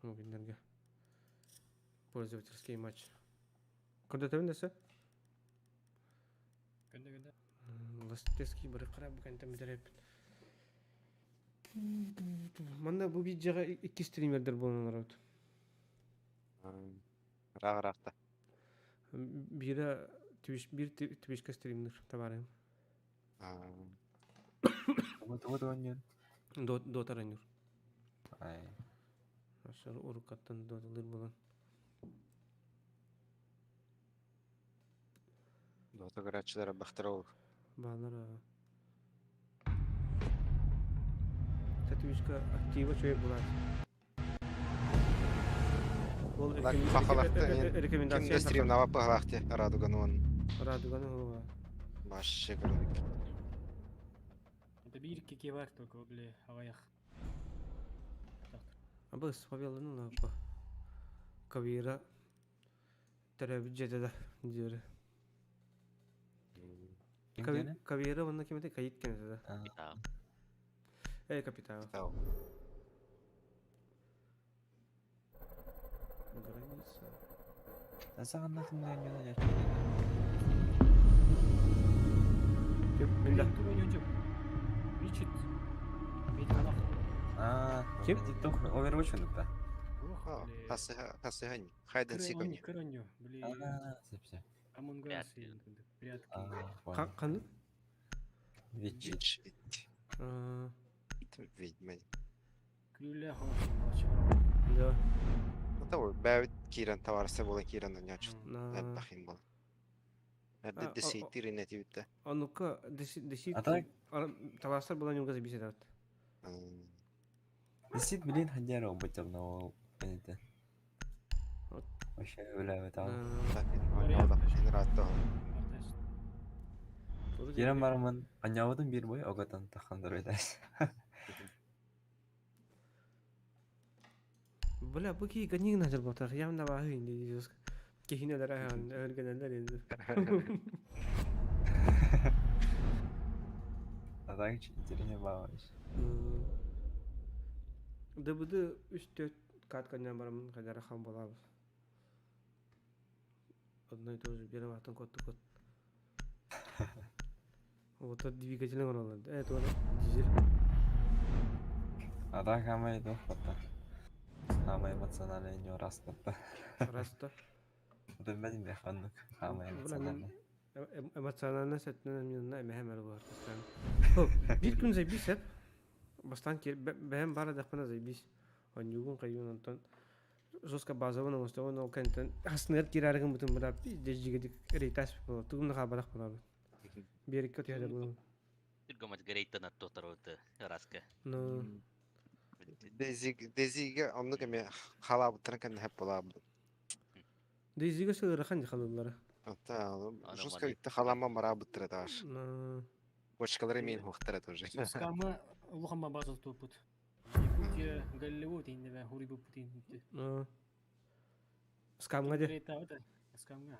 Ол күннэргэ. Пользовательский матч. Көрдөтөбүн да сөп? Көрдө көрдө. Ластеский бары хара бу кэнтэн бүтэреппит. Манна бу видеоҕа икки стримердер буолан олоробут. Ыраах ыраахта. Биирэ Twitch биир Twitchка стримнир табаарыһым. Тугу тугу оонньуур? Дота оонньуур. Ай. Ашар уруккаттан доталыыр буолан. Дота көрөөччүлэр бахтара ол. Баалар Twitchка актива чөй булат. Ол рекомендация стримнава пыһалаахте Радуганы он. Радуганы хуа. Вообще көрдүк. Это бир кеке бар только бile аҕыйах. Абыс фавеланы лапа. Кавира төрөөбүт дьиэтэ да диэри. Кавира уонна ким этэй Каит кэнэтэ да. Капитал. Эй, капитал. Граница. Саҕанна кимнээн Мында. Ричард. Ведьмак. Аа, Ким? Тикток Overwatch оннукта. Хасыһань. Хайден сикони. Кыроню, били. Аа, сөп сөп. Among Us прятки. Қанды? Вич. Ведьма. Күлүлэ Да. Ну того, бэбит киирэн товарса буолан киирэн онньоочут. Элбэхин буолан. Эрдэ десейтир инэтибиттэ. А ну-ка, десит... А так? Тавастар была немного забесит. Десит, блин, хадяра убытым, ол это. Вообще, бля, это. Кирен барамын, аннябытын бир бой, оготон тахандар өтәс. Бля, бу ки ганиг назар ботах, ям на бахы инди кихине дара өргенелер инди. А так интереснее бабаш. ДБД 3-4 катканнан барамын кадара хан болабыз. Одно и то же берем атын кот кот. Вот этот двигатель оңоролор. Это дизель. А так хамай дохота. Самый эмоциональный не раста. Раста. Билбэтим бэх оннук. Самый эмоциональный. Эмоционально сәтінен мен эмэһэм бар постоянно. Бир күн заебись эп. Бастан бэһэм бара дахпана заебись. Онньугун кайюн онтон жестко базовый оҥостон ол кэнтэн хасныр кирарыгын бутун бара пиздец жигедик рейтас болот. Тугун хабарах болабыт. Берикке түһәдер булун. Түргөмөт грейттен аттоторуты раска. Ну. Дезиге оннук эме халаабыттарын кэннэ хэп болаабыт. Дезиге сылырхан халыллара. Ата, жестко итте халама мараабыттыра тааш. Ну. Бочкалары мин хуохтара тоже. Скама улахама база тупут. Якутия, Голливуд, инде хури бу Путин. Ну. Скамга де. Скамга.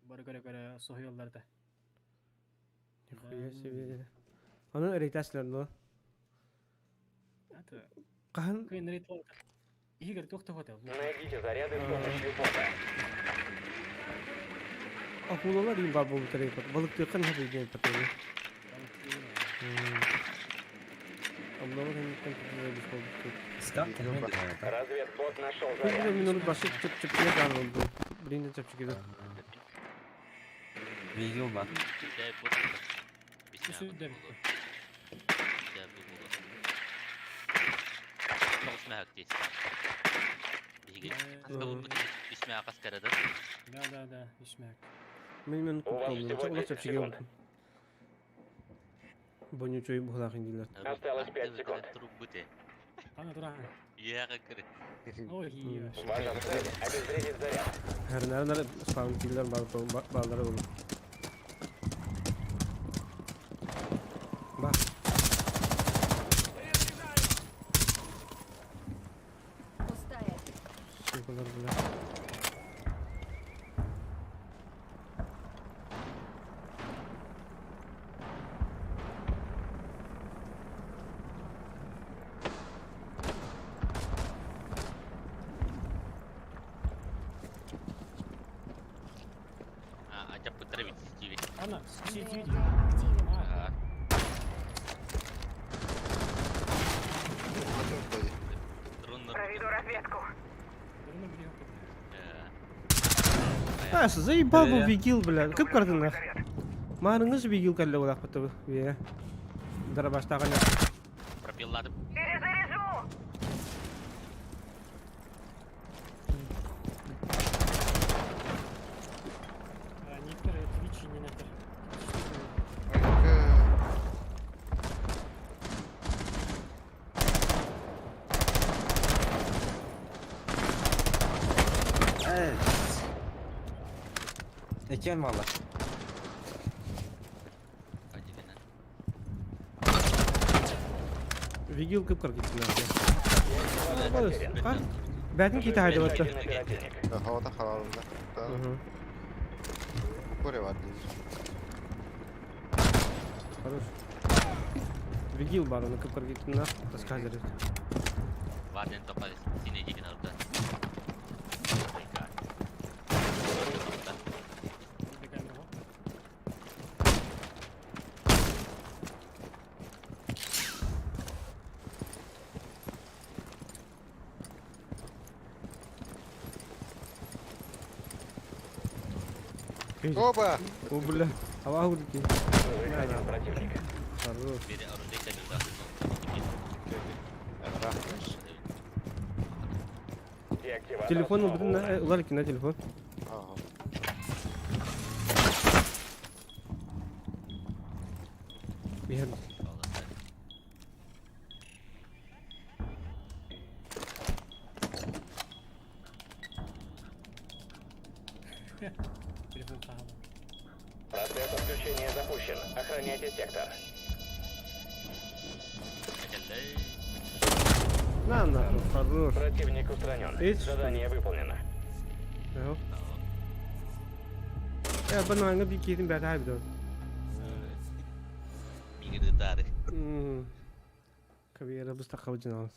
Бары көрө көрө соһуйалларда. Нихуя себе. Аны рейтаслар но. Это. Кахан. Кыйын рейт Игорь тохтохота. Найдите заряды с помощью бота. Акулалар им бар болуп керек. Балык тыыккан хап идея патылы. Обнова кэнниттэн кытта болбут. Скам Разведбот нашел Бир заряд. минут башы чып чып чып дан болду. Блин чып чып Видео бар. Да, да, да, ишмәк. Мен мен У вас всего куталдым. 10 Чып чып секунд. Боню чөй бухлах индилер. Осталось 5 секунд. Ана тура. Үөҕэ кыр. Ой, iya. Ваша цель – обезвредить заряд. Хәрнәрнәр спаун киллер баллары булып. Бах. Пустая. Сукалар, бля. А, ачаппыттар эбит CCTV. Ана, CCTV. Активен. Ага. Труннар. Проведу разведку. А, заебал был Вигил, бля. Кып кардын Марыңыз Вигил кәлле улақ бітті бе. Дарабаштаған. Пропилладым. Перезаряжу! Некоторые Twitch не нахер. Evet. Eken valla. Вигил кып кар кетті. Бәтін кейті хайда батты. Havada kalalım da. Kore var değil. Хорош. Вигил бар, оны кып кар кетті на. Таска Варден топа сине деген орда. Опа! О, бля. Ава гудки. Противник. Хорош. Телефон убедин на улар на телефон. Ага. Бихер. Телефон хагал. Процесс отключения запущен. Охраняйте сектор. На нахуй, хорош. Противник устранен. Эч. Задание выполнено. Ага. Я банально bir kedim бәт айбды. Мигер дары. Кабира бу стакка жиналыс.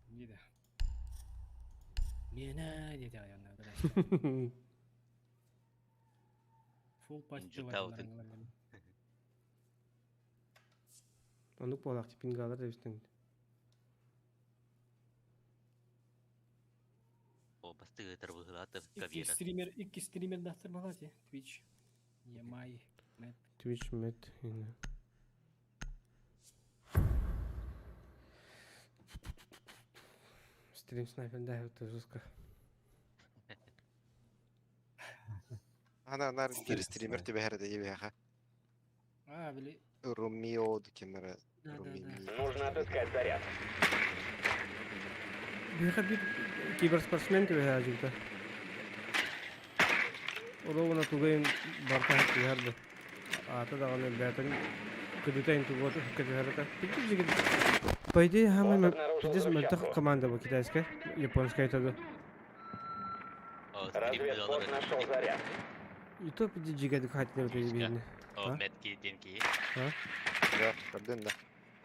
Не да. Мена деді аяғына. Фул пати Жутаутын. Онук болақ типингалар деп истен. О, бастыгы тарбыгылаты Икки кабира. стример, икки стример дастыр балати. Twitch. Ямай. Мэт. Twitch мет. Стрим снайпер да, это жестко. Ана нар bir streamer tübe her de gibi ha. А, били. Romeo кемера. Да, да, да. Нужно отыскать заряд. Бүйха bir киберспортсмен тебе хажылта. Олоғына тугайын барта харды. Ата дағаны бәтін күдітайын тугот күдітайын. Пиздец По идее, хамай пиздец мөлтөх команда бу китайская, японская это. О, стрим Разведбот нашел заряд. И то пиздец жигады хатины вот эти видно. О, метки денки. А? Да, көрдүн да.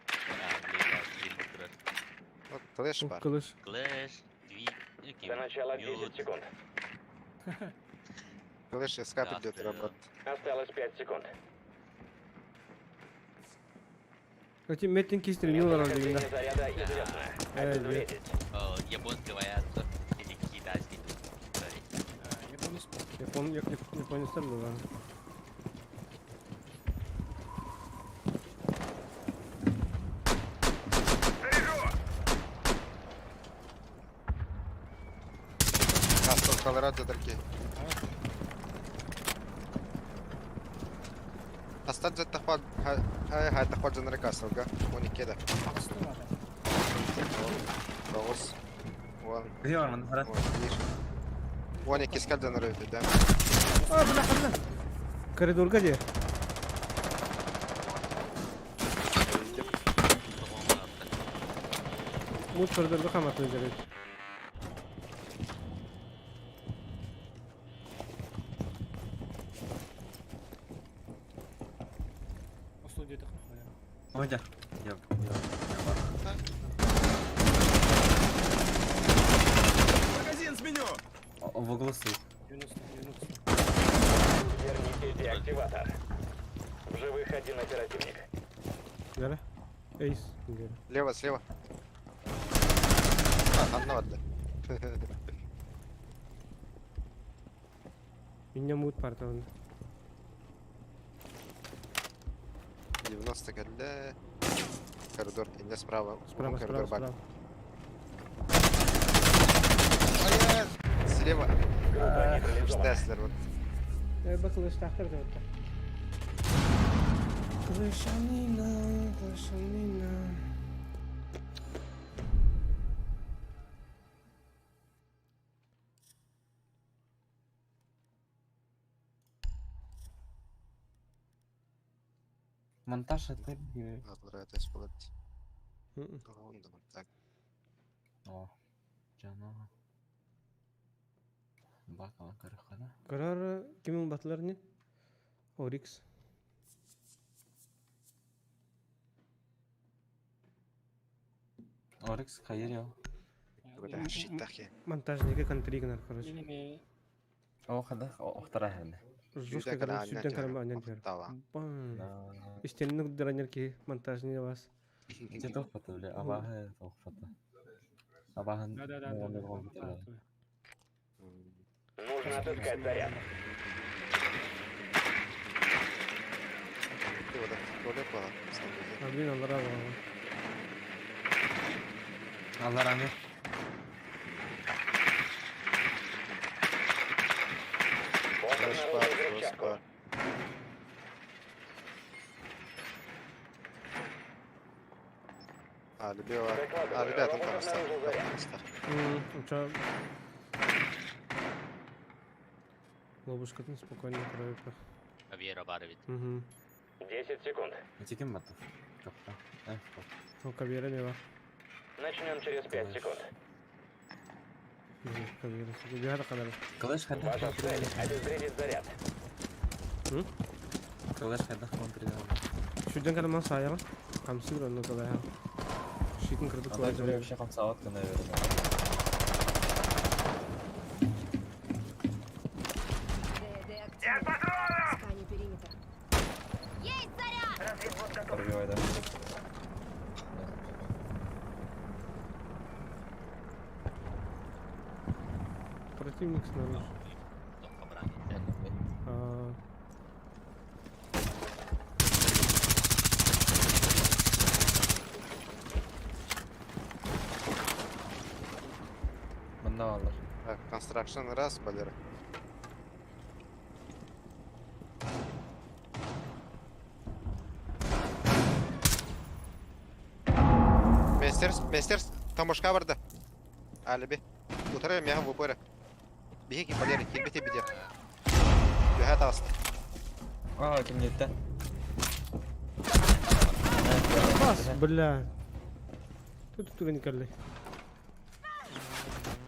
А, блин, стрим турар. Вот Clash бар. Кылыш. Clash, Twitch, До начала 10 секунд. Clash скап идет работ. Осталось 5 секунд. Кстати, меттин кистер милар Местонахождение дегенде. заряда известно. Э, Обезвредить. О, японский воятся или китайский. Японец. Япон, японецтер было. Кастл Колорадо дорки. Астат заттахвал хай хай тахвал жанра кастл га. Он икеда. Тоҕус. Уон. Киһи бар манна хара. 11. 12 скальдан ырыты, да? А, бля, бля. Коридорга где? Мут коридорга хаматын дьэрит. Остуол диэтэх. Ой, да. Я, я, я Магазин сменю! В углу стоит. 90, 90. Верните деактиватор. В живых один оперативник. Гара. Эйс. Гара. Лево, слева. А, одна вода. Меня мут партан. 90 кэллэ. Коридор, инне справа. Справа, коридор справа, бар. справа. Ай, Слева. Группа нейтрализована. Штеслер вот. Бакылыш тахтар да вот. Клышанина, клышанина. Монтаж это... Атлар это исполать. Так. О, жана. Бакала карахана. Карар кимин батлар не? Орикс. Орикс хайыр Бля, щитахи. Монтажники контригнар, короче. Менеме О, хада, охтара хәне. Жестко, Сүйден короче, кара сүттен карама аннан аннан тер. Тава. Бам. Истенник дранерки монтажный вас. Ите тохфата, бля, абаһы тохфата. Абаһын Да, да, да, да, да. Нужно отыскать заряд. Ты вот это туалет А, блин, аллара Аллар аны. Бомба обнаружил взрывчатку. А, любила. А, Докладываю, ребята, там робот обнаружил заряд. Ча. Лобушкатын спокойно крови. Вера бар бит. Угу. 10 секунд. Ити кем батыр? Чокта. Э, О, кавера не бар. Начнем через 5 секунд. Кавера. Бихара кадар. Кылыш хада Ваша цель – обезвредить заряд. Кылыш хада контроль. Шүден карама саяга. Камсыр онно талая. Шитин кырдык Анда бля вообще хамсаватка, наверное. ДД активен. Скани периметр. Есть заряд! Пробивай, да. Противник снаружи. А, Мында алар. Так, констракшн раз, балера. Местерс, местерс, тамошка барды. Алиби. Утары мяха в упоре. Бихи балера, кирбите биде. Юхат аста. А, кем не это? Бас, бля. Тут тут не калли.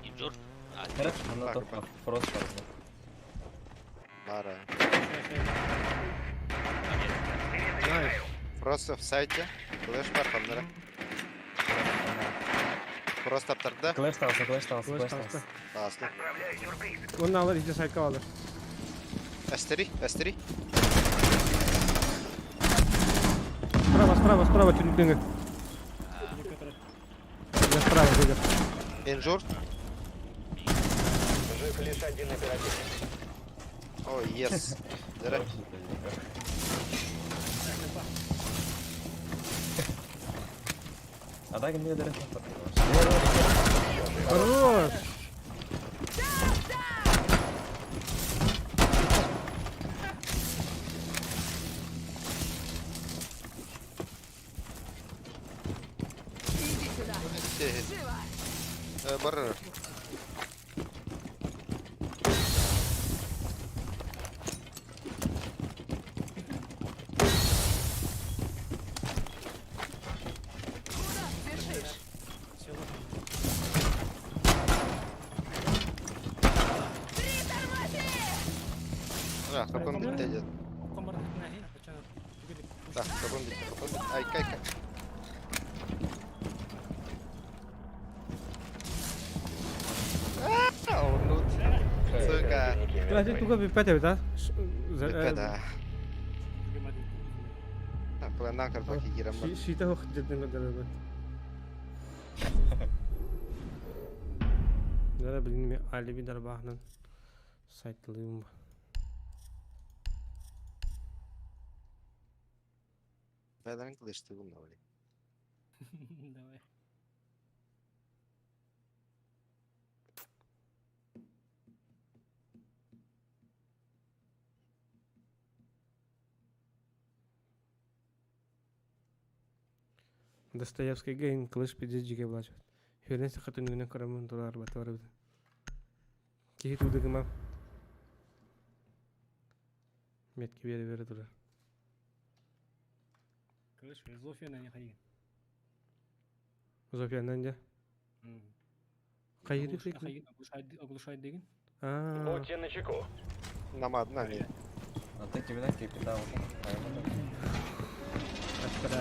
Инжур. Хорошо, мында тоқта. Просто бар. Бара. Найс. Просто в сайте. Флеш бар хамнара. Просто аптарда. Клэш талсы, клэш талсы, Клэш клэш талсы. талсы. Талсы. Оны алар, иде сайка алар. Астери, астери. Справа, справа, справа, тюнюктеңе. Я справа, выйдет. Инжур. Жив лишь один оперативник. О, ес. Дыра. А так мне дыры. Хорош! Иди сюда. Хе-хе. Бар. Да, хапым битте дед. Да, хапым битте, хапым битте. Ай, кай, кай. Орнут. Сука. Бля, туга бүппэт эбит, а? Бүппэт, а. Планнан карпа кигирем бар. Шиите хох дедин көдөрөбүт. Дара билин алиби дарбаһынан сайтлыым. Бәлән кылыштыгым да блин. Давай. Достоевскийга иһин кылыш пиздец дьигэ былаачыбыт. Үөрэн саха түннүгүнэн көрөммүн тураарбата барыбыт. Киһи туудыгыма метки биэрэ-биэрэ турар. Кылыш, Зофьяна не хайыгын. Зофьянан дьэ. Хайыры Хайыгын оглушает деген. Будьте начеку. Нам одна не. А ты киминен капитал. Стена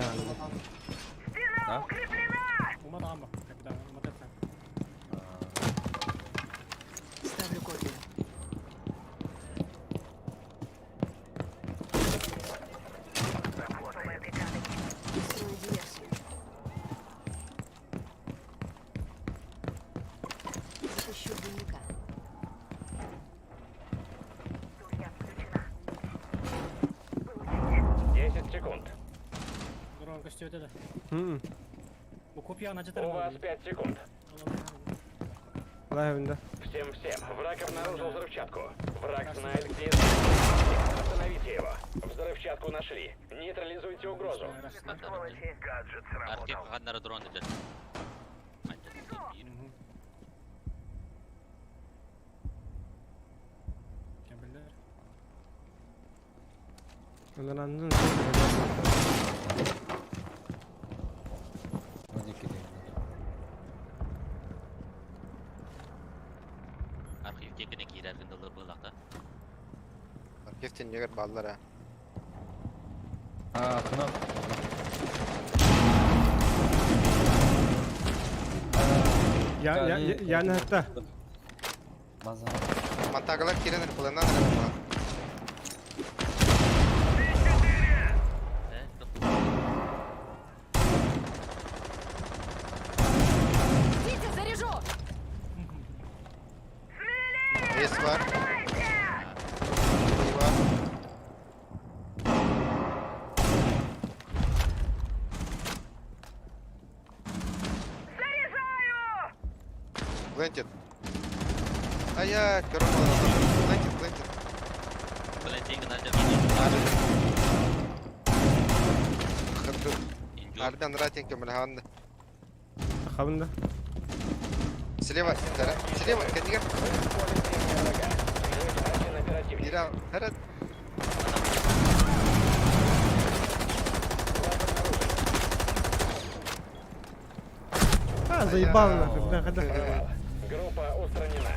укреплена! Ума капитан, ума Ставлю копию. Устрою диверсию. Запущу двойника. 10 секунд. Громкость это да. М. У вас 5 секунд. Лайвында. Всем-всем. Враг обнаружил взрывчатку. Враг знает, где... Остановите его. Взрывчатку нашли. Нейтрализуйте угрозу. Архив ханнара дрон дедер. Онан Архив текіне киирэр гындылыр былакта. Архив теннегер баллар а. А, кнопка. Я я я я хатта. База. Монтагалар киренер планнан бар. Идите, заряжу! Есть бар. Бар. Плентит. Ай-яй, корона. Плентит, плентит. Плентинг начал. Ардан ратинг млхан. Хабында. Слева, да, слева, кәнигер. Ира, харат. А, заебал нахуй, бля, хада. Группа устранена.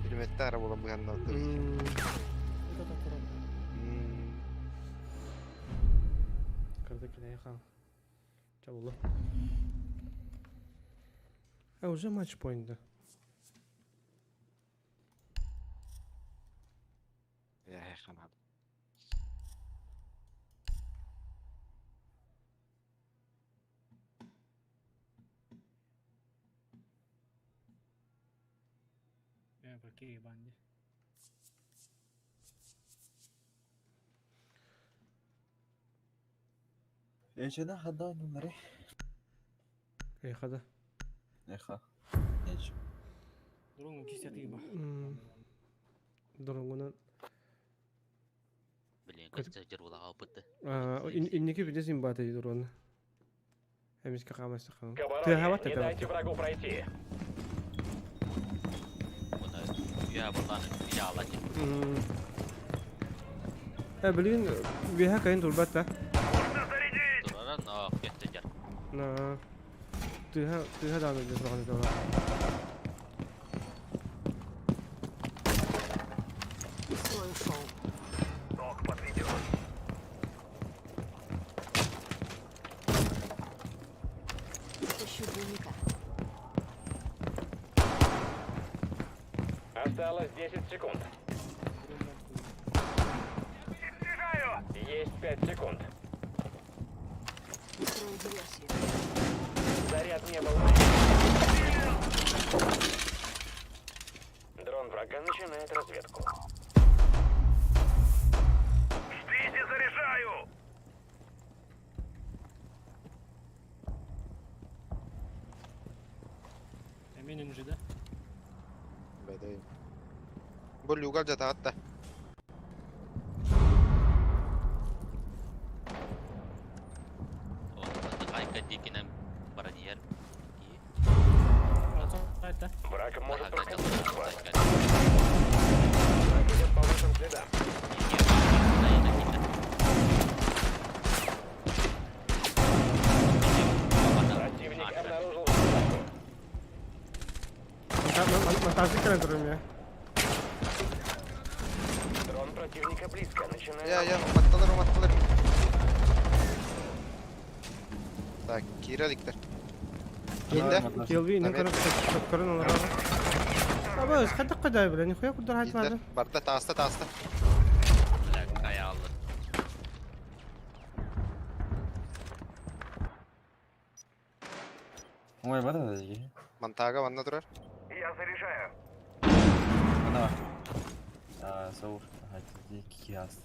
Билметтар була быганна. Карда киле хал. Чабулы. А уже матч поинт, да. Я ханат. Я прокей банди. Эчеде хада номери. Эй, хада. Эха. Эч. Дрон кисети ба. Дронгунан. Блин, кажется, жер була опытты. А, инники видесин бата дрон. Эмискэ хаамастаххына. К обороне! Тыаһаабат Не этэ дайте врагу пройти! Оны үйә булан яла ди. Э, билигин үөһэ кайын турбат да. Турара, но кеттер. На. Тыаһа, тыаһа даҕаны дьэ суоҕун этэ Строй ушел. Ток подведен. Ищу двойника. Осталось 10 секунд. Есть 5 секунд. Устрою диверсию. Заряд не был. Дрон врага начинает разведку. Ждите, заряжаю! Эмин же, да? Бэдэй. Бу люгал жатаатта. Айка дикинен бараньер. Враг может проскользнуть вас. Враг идет по вашим следам. Противник обнаружил взрывчатку. Монтажы кэлэн турар я. Дрон противника близко. Начинает... Я, я, уматтылар, уматтылар. Так, киирэ иликтэр. Киирдэ. Килби, не көрө көрөн олорор. Абы, хайдах кадай бля, нихуя куддар Киирдэ. хайтмады. Барда, тааста, тааста. Аялды. Ой, бар да дии. Монтага ванна турар. Я заряжаю. Ана. А, саур. Ага, ди кияс.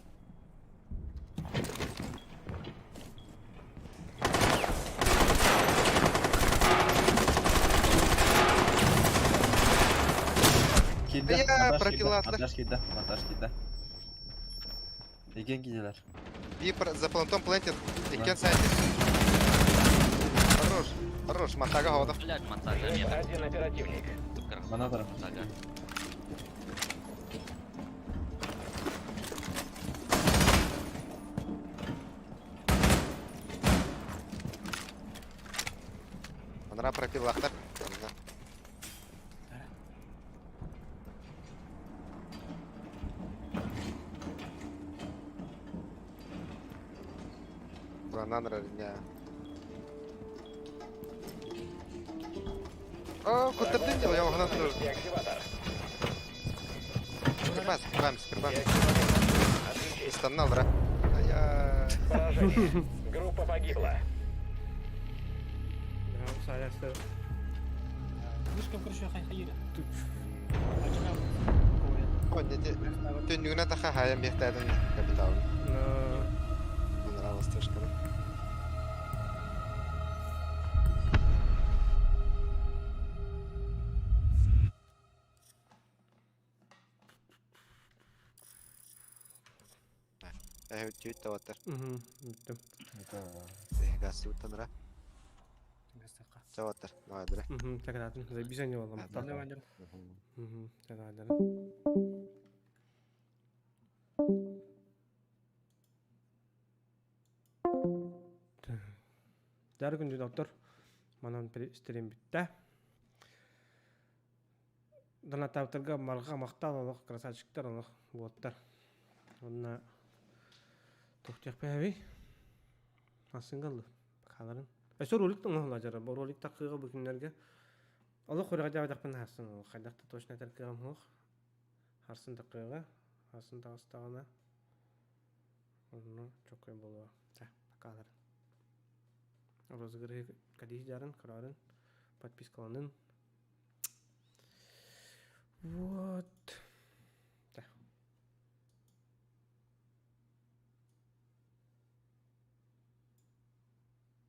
Киирдэ, Я монтаж киирдэ, пропилатлар. монтаж киирдэ, монтаж киирдэ. Еген киирдилэр. Би за плантом плентит. Иккен сайтит. Хорош. Хорош, монтага хода. Блядь, монтажа Жив нет. один оперативник. Мана бар. Монтажа. Анара пропилахтар. Плананра не. О, кутырдын дел, я оғынан тұр. Деактиватор. Скрыбам, скрыбам, скрыбам. Деактиватор. Отключить. Истаннал, ра. Ая. Поражение. Группа погибла. Да, Слишком, короче, хайра. Тут. О, не, Түннүгүнэ таха хая мехтәден капитал. На. Нравилось слишком. Э, түйт таваттар. Угу, бүттүм. Газ утанра. Таваттар. Давай, дра. Угу, так, заебись они валам. Давай, давай. Угу, так, да. Дәр күндү доктор. Манан стрим бүттэ. Донаттаабыттарга марга махтал олох красавчиктар олох буоттар. Онна тохтиах Асынгаллы. Бакаларын. Өсө ролик оҥоһула дьара. Бу ролик такыыга бу күннэргэ олох хөрөҕө дьаабатахпын харсын ол. Хайдах да точно этэр кыаҕым суох. Харсын такыыга, харсын таҕыстаҕына онно чоккой буолуо. Чэ, бакаларын. Розыгрыһы кадиһ дьарын, көрөөрүн, подпискаланын.